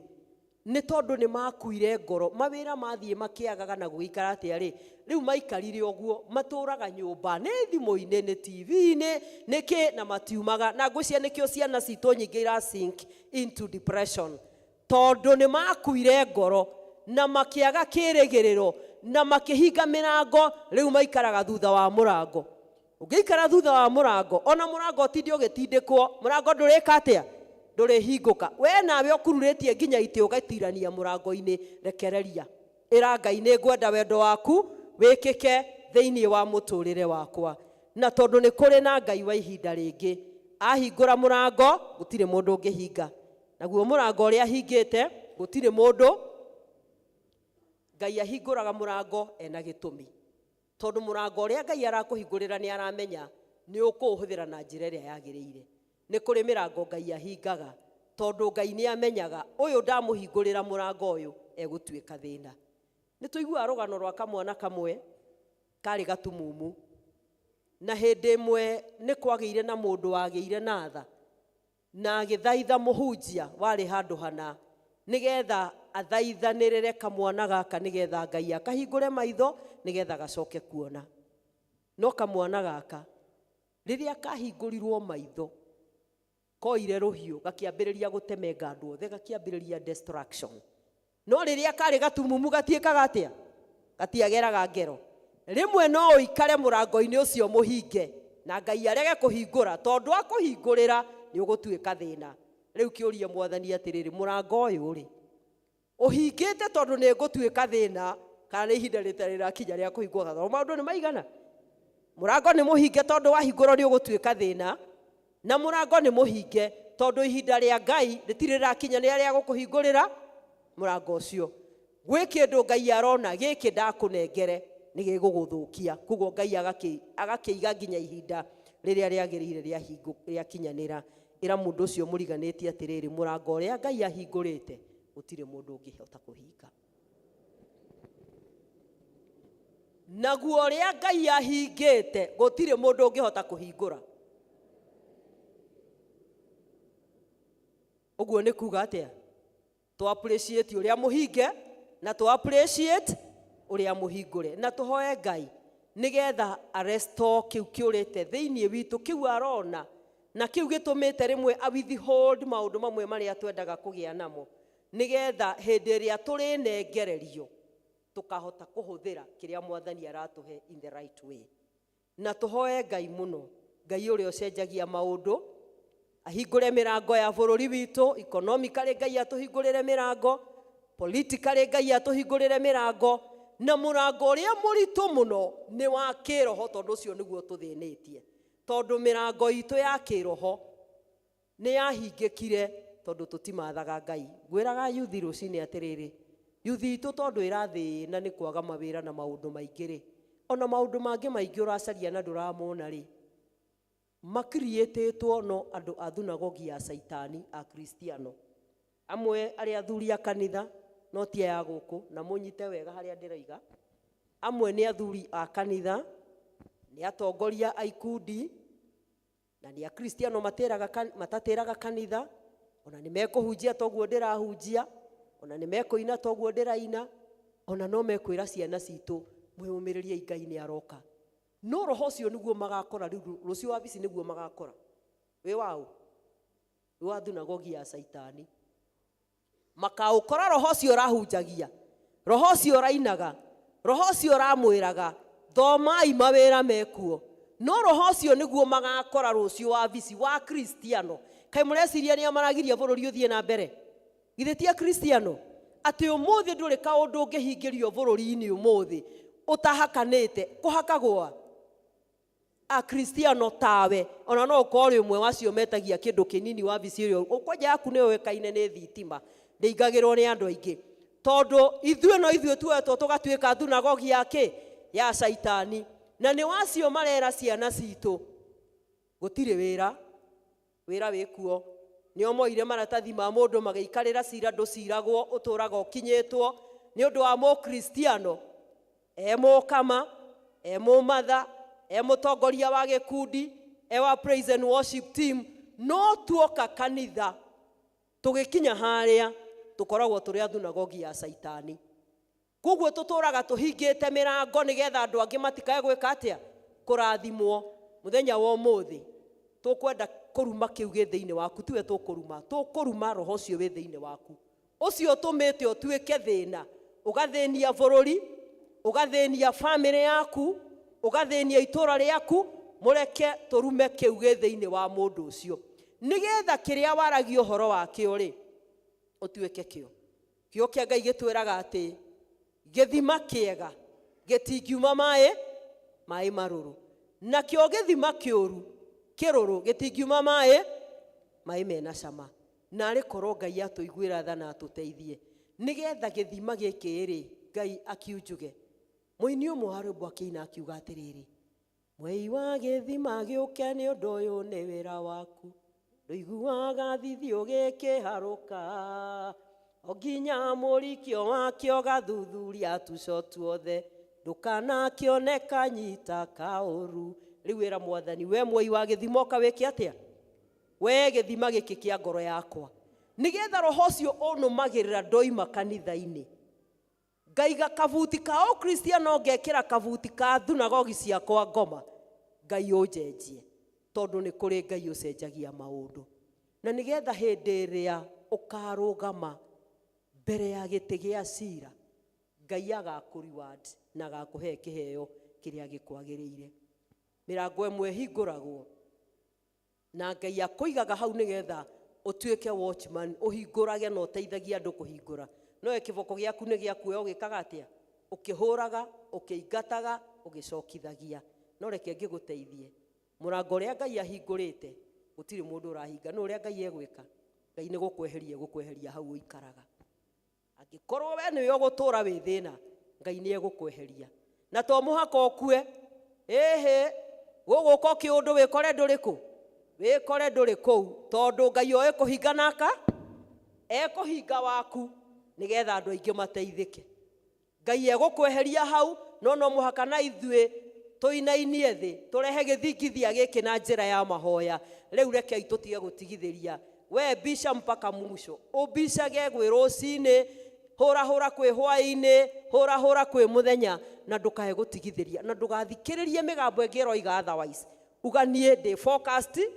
nĩ tondũ nĩ makuire ngoro, mawĩra mathiĩ makĩagaga na gũgĩikara atĩa rĩ, rĩu maikarire ũguo, matũraga nyũmba, nĩ thimũ-inĩ, nĩ TV-inĩ, nĩ kĩ, na matiumaga. Na ngwĩciria nĩkĩo ciana citũ nyingĩ ira sink into depression, tondũ nĩ makuire ngoro na makĩaga kĩrĩgĩrĩro na makĩhinga mĩrango. Rĩu maikaraga thutha wa mũrango. Ũngĩikara thutha wa mũrango, ona mũrango ũtinde ũgĩtindĩkwo, mũrango ndũrĩka atĩa? Ndũrĩhingũka. We nawe ũkururĩtie nginya itĩ ũgatirania mũrango-inĩ, rekereria. Ĩra Ngai, nĩ ngwenda wendo waku wĩkĩke thĩinĩ wa mũtũrĩre wakwa. Na tondũ nĩ kũrĩ na Ngai wa ihinda rĩngĩ, ahingũra mũrango gũtirĩ mũndũ ũngĩhinga. Naguo mũrango ũrĩa ahingĩte gũtirĩ mũndũ. Ngai ahingũraga mũrango ena gĩtũmi, tondũ mũrango ũrĩa Ngai arakũhingũrĩra nĩ aramenya nĩ ũkũũhũthĩra na njĩra ĩrĩa yagĩrĩire. Nĩ kũrĩ mĩrango Ngai ahingaga tondũ Ngai nĩ amenyaga ũyũ ndamũhingũrĩra mũrango ũyũ egũtuĩka thĩna. Nĩ tũiguaga rũgano rwa kamwana kamwe karĩ gatumumu, na hĩndĩ ĩmwe nĩ kwagĩire na mũndũ wagĩire na tha na agĩthaitha mũhunjia warĩ handũ hana nĩgetha athaithanĩrĩre kamwana gaka, nĩgetha Ngai akahingũre maitho nĩgetha gacoke kuona. No kamwana gaka rĩrĩa kahingũrirwo maitho, koire rũhiũ gakĩambĩrĩria gũtemenga andũ othe, gakĩambĩrĩria destruction. No rĩrĩa karĩ gatumumu gatiĩkaga atĩa? Gatiageraga ngero. Rĩmwe no ũikare mũrango-inĩ ũcio mũhinge na Ngai arege kũhingũra, tondũ akũhingũrĩra nĩ ũgũtuĩka thĩna. Rĩu kĩũrie Mwathani atĩrĩrĩ, mũrango ũyũ rĩ, ũhingĩte tondũ nĩ ngũtuĩka thĩna, kana nĩ ihinda rĩtarĩ rĩrakinya rĩa kũhingũka? Tondũ maũndũ nĩ maigana, mũrango nĩ mũhinge tondũ wahingũrwo nĩ ũgũtuĩka thĩna, na mũrango nĩ mũhinge tondũ ihinda rĩa Ngai rĩtirĩ rĩrakinya nĩ rĩa gũkũhingũrĩra mũrango ũcio. Gwĩ kĩndũ Ngai arona gĩkĩ ndakũnengere nĩ gĩgũgũthũkia, koguo Ngai agakĩiga nginya ihinda rĩrĩa rĩagĩrĩire rĩakinyanĩra. Ĩra mũndũ ũcio mũriganĩtie atĩrĩrĩ, mũrango ũrĩa Ngai ahingũrĩte gũtirĩ mũndũ ũngĩhota kũhinga. Naguo ũrĩa Ngai ahingĩte gũtirĩ mũndũ ũngĩhota kũhingũra. Ũguo nĩ kuga atĩa? Tũ appreciate ũrĩa mũhinge na tũ appreciate ũrĩa mũhingũre, na tũhoe Ngai nĩgetha arestore kĩu kĩũrĩte thĩinĩ witũ, kĩu arona na kĩu gĩtũmĩte rĩmwe a withhold maũndũ mamwe marĩa twendaga kũgĩa namo, nĩgetha hĩndĩ ĩrĩa tũrĩnengererio tũkahota kũhũthĩra kĩrĩa Mwathani aratũhe in the right way. Na tũhoe Ngai mũno, Ngai ũrĩa ũcenjagia maũndũ, ahingũre mĩrango ya bũrũri witũ. Economically Ngai atũhingũrĩre mĩrango, politically Ngai atũhingũrĩre mĩrango, na mũrango ũrĩa mũritũ mũno nĩ wa kĩroho, tondũ ũcio nĩguo tũthĩnĩtie. Tondũ mĩrango itũ ya kĩroho nĩ yahingĩkire tondũ tũtimathaga Ngai. Ngwĩraga yuthi rũcinĩ atĩrĩrĩ, yuthi itũ tondũ ĩrathĩna nĩ kwaga mawĩra na maũndũ maingĩ rĩ, ona maũndũ mangĩ maingĩ ũracaria na ndũramona rĩ, makiriĩtĩtwo no andũ a thunagogi ya Caitani a Kristiano. Amwe arĩa athuri a kanitha no ti aya gũkũ, na mũnyite wega harĩa ndĩroiga. Amwe nĩ athuri a kanitha, nĩ atongoria a ikundi, na nĩ akristiano matatĩraga kanitha, ona nĩ mekũhunjia toguo ndĩrahunjia, ona nĩ mekũina toguo ndĩraina, ona no mekwĩra ciana citũ mwĩyũmĩrĩriei Ngai nĩ aroka. No roho ũcio nĩguo magakora rĩu rũciũ wabici nĩguo magakora. Wĩ waũ? Wĩ wa thunagogi ya Caitani. Makaũkora roho ũcio ũrahunjagia, roho ũcio ũrainaga, roho ũcio ũramwĩraga thomai mawĩra mekuo. No roho ũcio nĩguo magakora rũciũ wabici wa Kristiano. Kaĩ mũreciria nĩa maragiria bũrũri ũthiĩ na mbere? Githĩ ti Akristiano? Atĩ ũmũthĩ ndũrĩ kaũndũ ũngĩhingĩrio bũrũri-inĩ ũmũthĩ ũtahakanĩte. Kũhakagwo Akristiano tawe, ona no ũkorwo ũrĩ ũmwe wacio metagia kĩndũ kĩnini wabici ĩrĩa kwanja yaku nĩ yũĩkaine nĩ thitima, ndĩingagĩrwo nĩ andũ aingĩ. Tondũ ithuĩ no ithuĩ tuoetwo tũgatuĩka thunagogi ya kĩ? Ya Caitani. Na nĩ wacio marera ciana citũ gũtirĩ wĩra, wĩra wĩkuo. Nĩo moire maratathi ma mũndũ magĩikarĩra cira ndũciragwo, ũtũraga ũkinyĩtwo nĩ ũndũ wa mũkristiano e mũkama, e mũmatha, e mũtongoria wa gĩkundi, e wa praise and worship team. No tuoka kanitha tũgĩkinya harĩa tũkoragwo tũrĩ a thunagogi ya Caitani. Koguo tũtũraga tũhingĩte mĩrango nĩgetha andũ angĩ matikae gwĩka atĩa? Kũrathimwo. Mũthenya wa ũmũthĩ tũkwenda kũruma kĩu gĩ thĩinĩ waku, tiwe tũkũruma, tũkũruma roho ũcio wĩ thĩinĩ waku, ũcio ũtũmĩte ũtuĩke thĩna, ũgathĩnia bũrũri, ũgathĩnia bamĩrĩ yaku, ũgathĩnia itũra rĩaku. Mũreke tũrume kĩu gĩ thĩinĩ wa mũndũ ũcio nĩgetha kĩrĩa waragia ũhoro wakĩo rĩ ũtuĩke kĩo. Kĩo kĩa Ngai gĩtwĩraga atĩ gĩthima kĩega gĩtingiuma maĩ marũrũ, nakĩo gĩthima kĩũru kĩrũrũ gĩtingiuma maĩ mena cama. Na arĩ korwo Ngai atũiguĩra tha na atũteithie nĩgetha gĩthima gĩkĩ rĩ Ngai akiunjuge. Mũini ũmwe wa rwĩmbo akĩina akiuga atĩrĩrĩ, mwei wa gĩthima gĩũke nĩ ũndũ ũyũ nĩ wĩra waku, ndũiguaga thithi ũgĩkĩharũka, o nginya mũrikio wakĩo gathuthuria tuco tuothe, ndũkanakĩoneka nyita kaũru. Rĩu wĩra Mwathani, we mwei wa gĩthima ũka wĩke atĩa? We gĩthima gĩkĩ kĩa ngoro yakwa, nĩgetha roho ũcio ũnũmagĩrĩra ndoima kanitha-inĩ, ngaiga kabuti ka ũkristiano, ngekĩra kabuti ka thunagogi ciakwa ngoma, Ngai ũnjenjie, tondũ nĩ kũrĩ Ngai ũcenjagia maũndũ. Na nĩgetha hĩndĩ ĩrĩa ũkarũgama mbere ya gĩtĩ gĩa cira, Ngai agakũ reward na agakũhe kĩheo kĩrĩa gĩkwagĩrĩire. Mĩrango ĩmwe ĩhingũragwo na Ngai akũigaga hau nĩgetha ũtuĩke watchman, ũhingũrage na ũteithagie andũ kũhingũra. No kĩboko gĩaku nĩ gĩaku, ũgĩkaga atĩa? Ũkĩhũraga, ũkĩingataga, ũgĩcokithagia. No reke ngĩgũteithie, mũrango ũrĩa Ngai ahingũrĩte gũtirĩ mũndũ ũrahinga. No ũrĩa Ngai egwĩka, Ngai nĩ gũkweheria egũkweheria hau ũikaraga. Angĩkorwo we nĩwe ũgũtũra wĩ thĩna, Ngai nĩ egũkweheria. Na to mũhaka ũkue, ĩhĩ gũgũka kĩũndũ wĩkore ndũrĩ kũ, wĩkore ndũrĩ kũu, tondũ Ngai oĩ kũhinga naka ekũhinga waku nĩgetha andũ aingĩ mateithĩke. Ngai egũkweheria hau, no no mũhaka na ithuĩ tũinainie thĩ tũrehe gĩthingithia gĩkĩ na njĩra ya mahoya. Rĩu rekei tũtige gũtigithĩria, we bisha mpaka mwisho, ũbicage gwĩ rũcinĩ, hũrahũra kwĩ hwaĩ-inĩ, hũrahũra kwĩ mũthenya, na ndũkae gũtigithĩria, na ndũgathikĩrĩrie mĩgambo ĩngĩ ĩroiga otherwise. Uga niĩ ndĩ focused,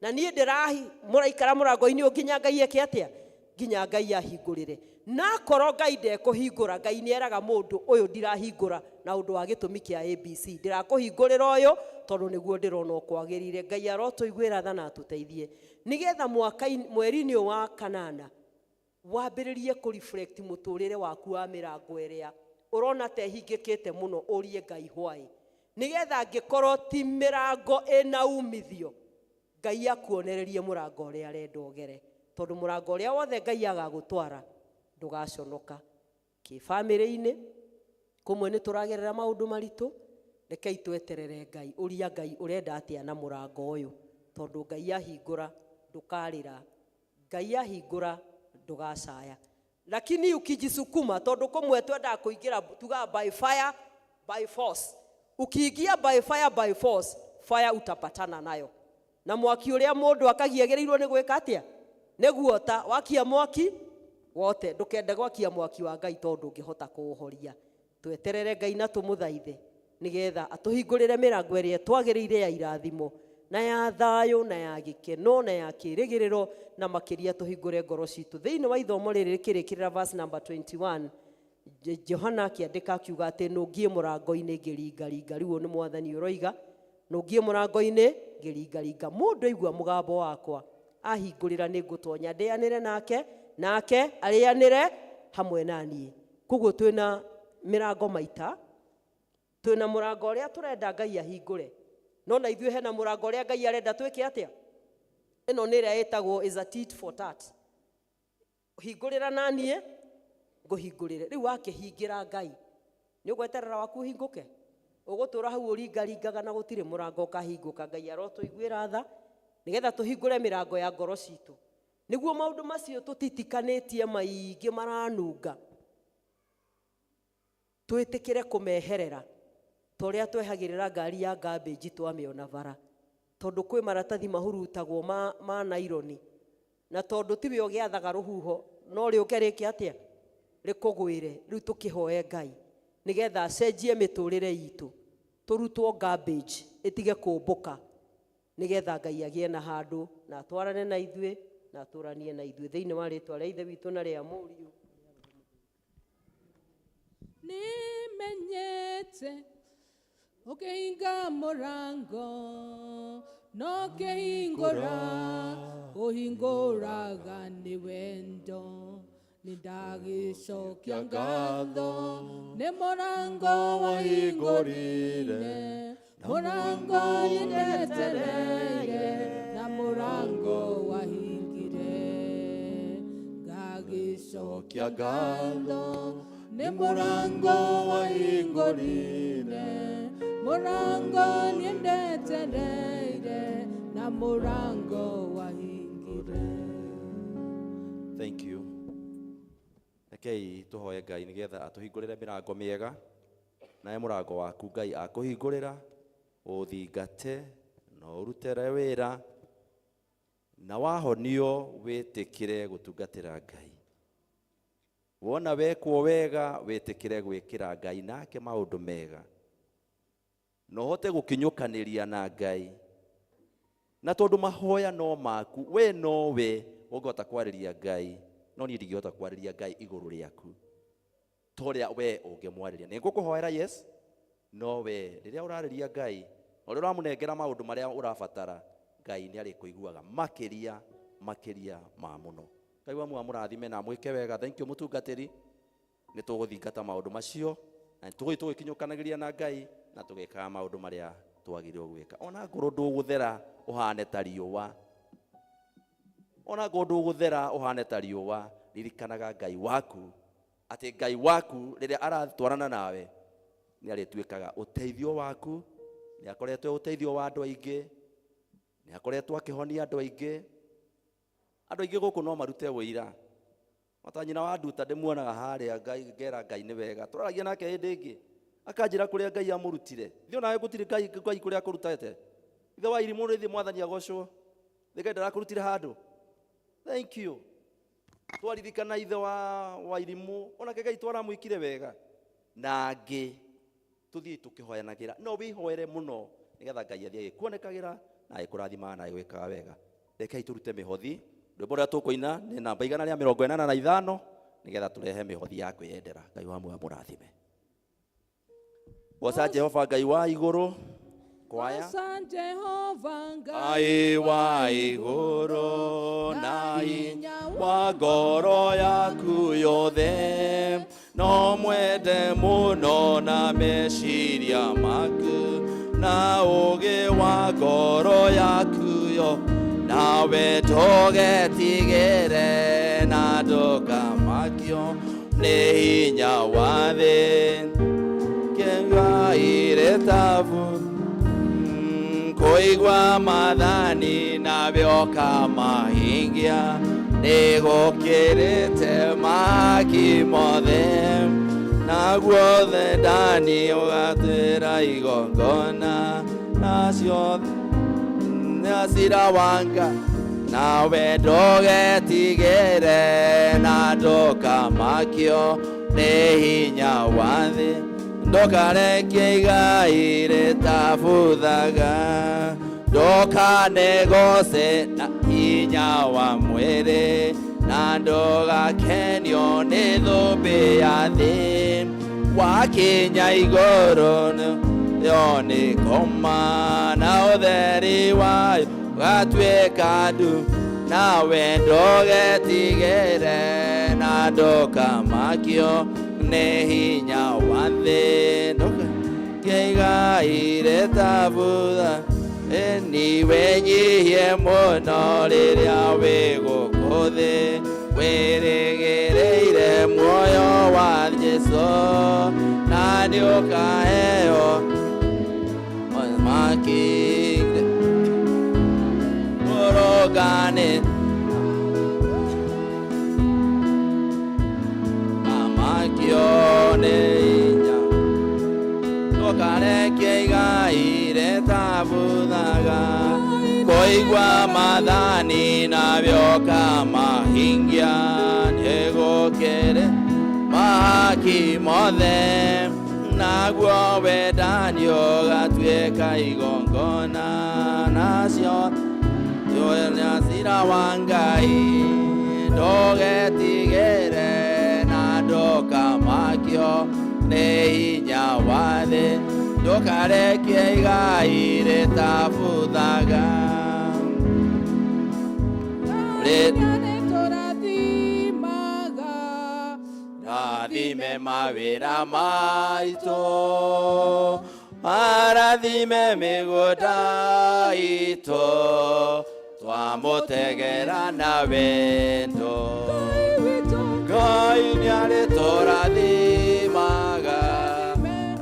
na niĩ ndĩrahi mũraikara mũrango-inĩ ũyũ nginya Ngai eke atĩa? Nginya Ngai ahingũrĩre. Na akorwo Ngai ndekũhingũra, Ngai nĩ eraga mũndũ ũyũ ndirahingũra na ũndũ wa gĩtũmi kĩa ABC, ndĩrakũhingũrĩra ũyũ tondũ nĩguo ndĩrona ũkwagĩrĩire. Ngai arotũiguĩra tha na atũteithie nĩgetha mweri-inĩ ũyũ wa kanana wambĩrĩrie kũ reflect mũtũrĩre waku wa mĩrango ĩrĩa ũrona ta ĩhingĩkĩte mũno, ũrie Ngai why. Nĩgetha angĩkorwo ti mĩrango ĩna umithio, Ngai akuonererie mũrango ũrĩa arenda ũgere, tondũ mũrango ũrĩa wothe Ngai agagũtwara ndũgaconoka. Kĩbamĩrĩ-inĩ kũmwe nĩ tũragerera maũndũ maritũ, rekei tweterere Ngai. Ũria Ngai ũrenda atĩa na mũrango ũyũ, tondũ Ngai ahingũra ndũkarĩra, Ngai ahingũra ndũgacaya. Lakini ukijisukuma, tondũ kũmwe twendaga kũingĩra tugaga by fire by force. Ukiingia by fire by force, fire utapatana nayo. Na mwaki ũrĩa mũndũ akagiagĩrĩirwo nĩ gwĩka atĩa? Nĩ guota. Wakia mwaki wote, ndũkende gwakia mwaki wa Ngai tondũ ndũngĩhota kũũhoria. Tweterere Ngai na tũmũthaithe nĩgetha atũhingũrĩre mĩrango ĩrĩa twagĩrĩire ya irathimo na ya thayũ na ya gĩkeno na ya kĩrĩgĩrĩro, na makĩria tũhingũre ngoro citũ. Thĩinĩ wa ithomo rĩrĩ rĩkĩrĩkĩrĩra verse number 21, Johana akĩandĩka akiuga atĩ nũngiĩ mũrango-inĩ ngĩringaringa. Rĩu ũyũ nĩ Mwathani ũroiga, nũngiĩ mũrango-inĩ ngĩringaringa, mũndũ aigua mũgambo wakwa ahingũrĩra nĩ ngũtonya ndĩanĩre nake, nake arĩanĩre hamwe na niĩ. Koguo twĩna mĩrango maita, twĩna mũrango ũrĩa tũrenda Ngai ahingũre, no na ithuĩ hena mũrango ũrĩa Ngai arenda twĩke atĩa. Ĩno nĩ ĩrĩa ĩtagwo is a tit for tat. Hingũrĩra na niĩ ngũhingũrĩre. Rĩu wakĩhingĩra Ngai nĩ ũgweterera waku ũhingũke, ũgũtũra hau ũringaringaga na gũtirĩ mũrango ũkahingũka. Ngai arotũiguĩra tha nĩgetha tũhingũre mĩrango ya ngoro citũ, nĩguo maũndũ macio tũtitikanĩtie maingĩ maranunga twĩtĩkĩre kũmeherera, ta ũrĩa twehagĩrĩra ngari ya garbage twamĩona bara, tondũ kwĩ maratathi mahurutagwo ma naironi, na tondũ tiwe ũgĩathaga rũhuho no rĩũke rĩke atĩa, rĩkũgwĩre. Rĩu tũkĩhoe Ngai nĩgetha acenjie mĩtũrĩre itũ, tũrutwo garbage ĩtige kũmbũka, nĩgetha Ngai agĩe na handũ na atwarane na ithuĩ na atũranie na ithuĩ. Thĩinĩ wa rĩtwa rĩa Ithe witũ na rĩa Mũriũ. Nimenyete ũkĩhinga mũrango no kĩhingũra ũhingũraga nĩ wendo, nĩndagĩcokia ngatho nĩ mũrango wahingũrire, mũrango nĩndetereire na mũrango wahingire. Ngagĩcokia ngatho nĩ mũrango wahingũrire, mũrango nĩndetereire na mũrango wahingire. Thank you. Rekei tũhoe Ngai nĩgetha atũhingũrĩre mĩrango mĩega, nawe mũrango waku Ngai akũhingũrĩra ũthingate na ũrutĩre wĩra, na wahonio wĩtĩkĩre gũtungatĩra Ngai. Wona wekwo wega wĩtĩkĩre gwĩkĩra Ngai nake maũndũ mega, na ũhote gũkinyũkanĩria na Ngai, na tondũ mahoya no maku, we nowe ũngĩhota kwarĩria Ngai, no niĩ ndingĩhota kwarĩria Ngai igũrũ rĩaku ta ũrĩa we ũngĩmwarĩria. Nĩ ngũkũhoera yes, no we rĩrĩa ũrarĩria Ngai, ũrĩa ũramũnengera maũndũ marĩa ũrabatara, Ngai nĩ arĩkũiguaga makĩria makĩria ma mũno. Ngai wa muoyo amũrathime na amwĩke wega. Thank you mũtungatĩri. Nĩ tũgũthingata maũndũ macio na tũgũthiĩ tũgĩkinyũkanagĩria na Ngai na tũgĩkaga maũndũ marĩa twagĩrĩirwo gwĩka. Ona ngorwo ndũgũthera ũhane ta riũa, ona ngorwo ndũgũthera ũhane ta riũa, ririkanaga Ngai waku atĩ Ngai waku rĩrĩa aratwarana nawe nĩ arĩtuĩkaga ũteithio waku, nĩ akoretwo ũteithio wa andũ aingĩ, nĩ akoretwo akĩhonia andũ aingĩ. Andũ aingĩ gũkũ no marute ũira. Ota nyina wa Nduta ndĩmuonaga harĩa, Ngai ngera Ngai nĩ wega. Tũraragia nake hĩndĩ ĩngĩ akanjĩra kũrĩa Ngai amũrutire. Ithuĩ onawe gũtirĩ Ngai kũrĩa akũrutĩte. Ithe wa irimũ rĩthiĩ Mwathani agocwo. Nĩ Ngai ndarakũrutire handũ. Thank you. Twaririkana ithe wa irimũ, onake Ngai twaramwĩkire wega. Na angĩ tũthiĩ tũkĩhoyanagĩra, no wĩhoere mũno nĩgetha Ngai athiĩ agĩkuonekagĩra na agĩkũrathimaga na agĩgwĩkaga wega. Rekei tũrute mĩhothi. Rwĩmbo rũrĩa tũkũina nĩ namba 185 nĩgetha tũrehe mĩhothi ya kwĩyendera. Ngai wa muoyo amũrathime. Goca Jehova Ngai wa igũrũ. Kwaya. Goca Jehova Ngai wa igũrũ na hinya wa ngoro yaku yothe, no mwende mũno na meciria maku Na ũũgĩ wa ngoro yaku yo, nawe ndũgetigĩre na ndũkamakio nĩ hinya wa thĩ. Kĩngaire tabu kũigua maathani nawe ũkamahingia nĩgũkĩrĩte mahaki mothe, naguo wendani ũgatuĩra igongona nacio na cira wa Ngai. Nawe ndũgetigĩre na ndũkamakio nĩ hinya wa thĩ, ndũkareke igai rĩtabuthaga, ndũkanegoce na hinya wa mwĩrĩ, na ndũgakenio nĩ thũmbĩ ya thĩ. Wakinya igũrũ yo nĩ koma, na ũtheri wayo ũgatuĩka ndu. Nawe ndũgetigĩre na ndũkamakio nĩ hinya wa thĩ, ndũkareke igai rĩtabutha. Ĩni wĩnyihie mũno rĩrĩa wĩ gũkũ thĩ, wĩrĩgĩrĩire muoyo wa Jesũ, na nĩũkaheo ũthamaki ũrũngane. Kamakio nĩ hinya, ndũkareke igai rĩtabuthaga, kũigua maathani nawe ũkamahingia nĩgũkĩrĩ mahaki mothe, naguo wendani ũgatuĩka igongona nacio na cira wa Ngai. Ndũgetigĩre na ndũkamakio nĩ hinya wa thĩ, ndũkareke igai rĩtabuthaga. Nĩtũrathimaga. Rathime mawĩra maitũ, arathime mĩgũnda itũ, twamũtegera na wendo. Ngai nĩarĩtũrathimaga,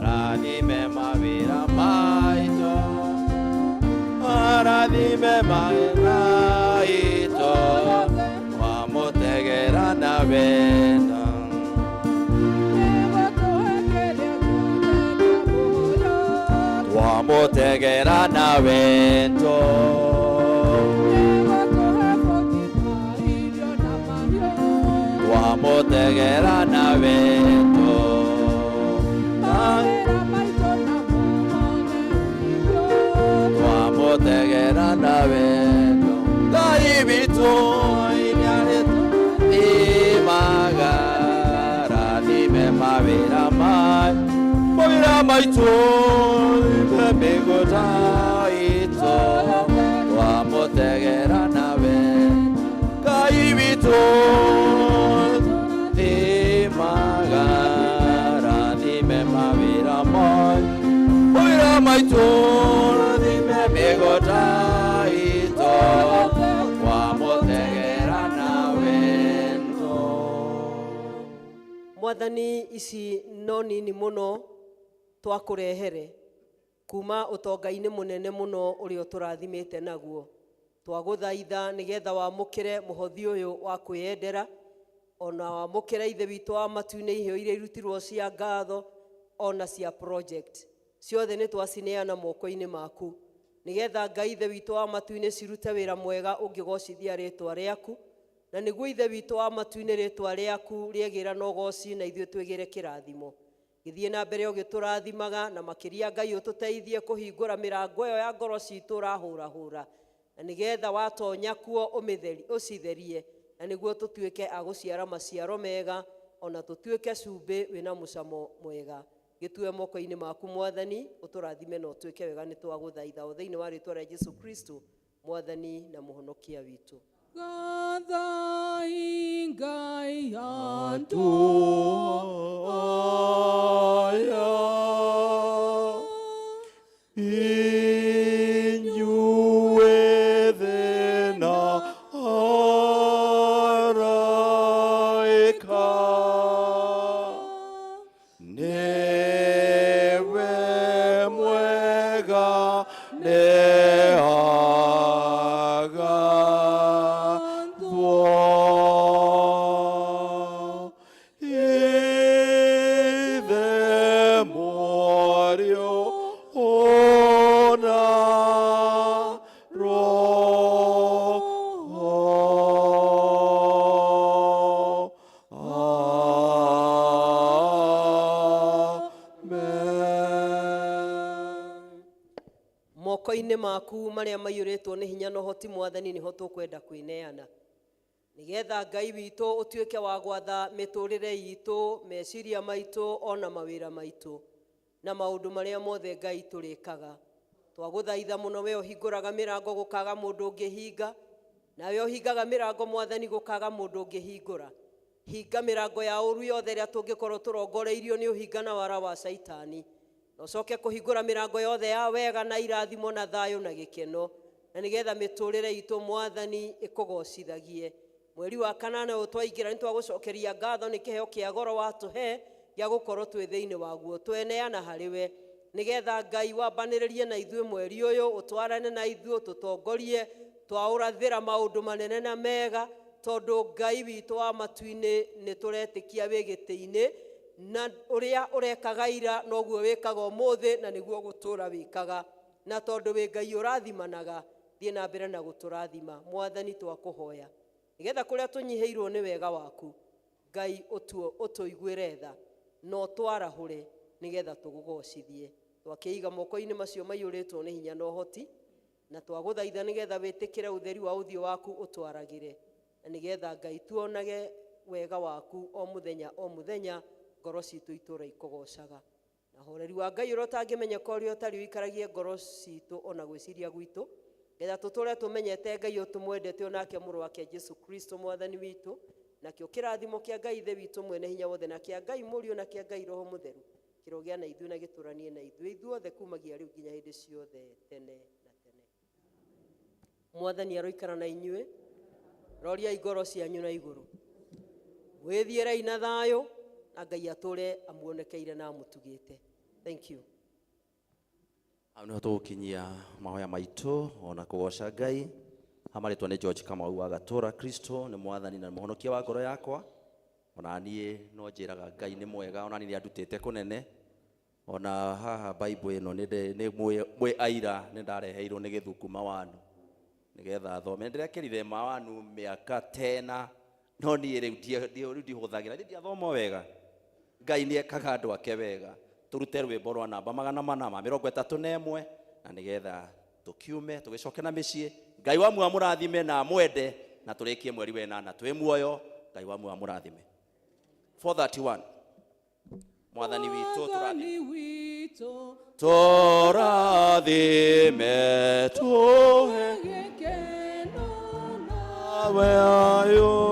rathime mawĩra maitũ, arathime mawĩra itũ, twamũtegera na wendo. Twamũtegera na wendo. Twamũtegera na wendo. Twamũtegera na wendo. Ngai witũ nĩarĩtũrathimaga, rathime mawĩra mawĩra maitũ, rathime mĩgũnda itũ, twamũtegera na wendo. Ngai witũ thimaga, rathime mawĩra mawĩra maitũ, rathime mĩgũnda itũ, twamũtegera na wendo. Mwathani, ici no nini mũno twakũrehere kuma ũtonga-inĩ mũnene mũno ũrĩa ũtũrathimĩte naguo. Twagũthaitha nĩgetha wamũkĩre mũhothi ũyũ wa kwĩyendera, ona wamũkĩre Ithe witũ wa matu-inĩ iheo iria irutirwo cia ngatho ona cia project ciothe nĩ twacineana moko-inĩ maku, nĩgetha Ngai Ithe witũ wa matu-inĩ cirute wĩra mwega ũngĩgocithia rĩtwa rĩaku, na nĩguo Ithe witũ wa matu-inĩ rĩtwa rĩaku rĩegĩra na ũgoci na ithuĩ twĩgĩre kĩrathimo. Gĩthiĩ na mbere ũgĩtũrathimaga, na makĩria Ngai ũtũteithie kũhingũra mĩrango ĩyo ya ngoro citũ ũrahũrahũra, na nĩgetha watonya kuo ũcitherie, na nĩguo tũtuĩke a gũciara maciaro mega, ona tũtuĩke cumbĩ wĩna mũcamo mwega. Gĩtue moko-inĩ maku Mwathani, ũtũrathime na ũtwĩke wega, nĩ twagũthaitha o thĩinĩ wa rĩtwa rĩa Jesu Kristo Mwathani na Mũhonokia witũ. Gathai Ngai andũ aya. Moko-inĩ maku marĩa maiyũrĩtwo nĩ hinya na ũhoti, Mwathani, nĩho tũkwenda kwĩneana, nĩgetha Ngai witũ ũtuĩke wa gwatha mĩtũrĩre itũ, meciria maitũ, ona mawĩra maitũ na maũndũ marĩa mothe Ngai tũrĩkaga. Twagũthaitha mũno, we ũhingũraga mĩrango gũkaga mũndũ ũngĩhinga, nawe ũhingaga mĩrango, Mwathani, gũkaga mũndũ ũngĩhingũra. Hinga mĩrango ya ũru yothe ĩrĩa tũngĩkorwo tũrongoreirio nĩ ũhinga na wara wa Caitani, na ũcoke kũhingũra mĩrango yothe ya wega na irathimo na thayũ na gĩkeno, na nĩgetha mĩtũrĩre itũ, Mwathani, ĩkũgocithagie. Mweri wa kanana ũyũ twaingĩra, nĩ twagũcokeria ngatho nĩ kĩheo kĩa goro watũhe gĩa gũkorwo twĩ thĩinĩ waguo. Tweneana harĩ we, nĩgetha Ngai wambanĩrĩrie na ithuĩ mweri ũyũ, ũtwarane na ithuĩ, tũtongorie, twaũrathĩra maũndũ manene na mega, tondũ Ngai witũ wa matu-inĩ nĩ tũretĩkia wĩ gĩtĩ-inĩ, na ũrĩa ũrekaga ira noguo wĩkaga ũmũthĩ, na nĩguo gũtũra wĩkaga. Na tondũ wĩ Ngai ũrathimanaga, thiĩ na mbere na gũtũrathima, Mwathani. Twakũhoya nĩgetha kũrĩa tũnyihĩirwo nĩ wega waku, Ngai, ũtũiguĩre tha na ũtwarahũre, nĩgetha tũgũgocithie. Twakĩiga moko-inĩ macio maiyũrĩtwo nĩ hinya na ũhoti, na twagũthaitha nĩgetha wĩtĩkĩre ũtheri wa ũthiũ waku ũtwaragĩre, na nĩgetha Ngai tuonage wega waku o mũthenya o mũthenya, ngoro citũ itũra ikũgocaga. Na horeri wa Ngai ũrĩa ũtangĩmenyeka ũrĩa ũtarĩ ũikaragie ngoro citũ ona gwĩciria gwitũ, getha tũtũre tũmenyete Ngai ũtũmwendete, onake mũrũ wake Jesu Kristo Mwathani witũ. Nakĩo kĩrathimo kĩa Ngai Ithe witũ mwene hinya wothe, na kĩa Ngai Mũriũ, na kĩa Ngai Roho Mũtheru kĩrogĩa na ithuĩ na gĩtũranie na ithuĩ ithuothe kumagia rĩu nginya hĩndĩ ciothe tene na tene. Mwathani aroikara na inyuĩ. Roriai ngoro cianyu na igũrũ, mwĩthiĩrei na thayũ, na Ngai atũre amuonekeire na amũtugĩte. Thank you. Hau niho tũgũkinyia mahoya maitũ ona kũgoca Ngai. Hamarĩtwo nĩ George Kamau wa Gatũra. Kristo nĩ Mwathani na Mũhonokia wa ngoro yakwa. Ona niĩ no njĩraga Ngai nĩ mwega, ona niĩ nĩ andutĩte kũnene. Ona haha Bible ĩno nĩ mwĩ aira, nĩ ndareheirwo nĩ gĩthuku mawanu nĩgetha thome. Nĩ ndĩrekĩrire mawanu mĩaka tena, no niĩ rĩu rĩu ndihũthagĩra, niĩ ndiathoma wega. Ngai nĩ ekaga andũ ake wega. Tũrute rwĩmbo rwa namba 431, na nĩgetha tũkiume tũgĩcoke na mĩciĩ. Ngai wa muoyo amũrathime na amwende, na tũrĩkie mweri wenana twĩ muoyo. Ngai wa muoyo amũrathime. 431, Mwathani witũ tũrathime. Mwathani witũ Tũrathime, tũhe gĩkeno nawe ayũ.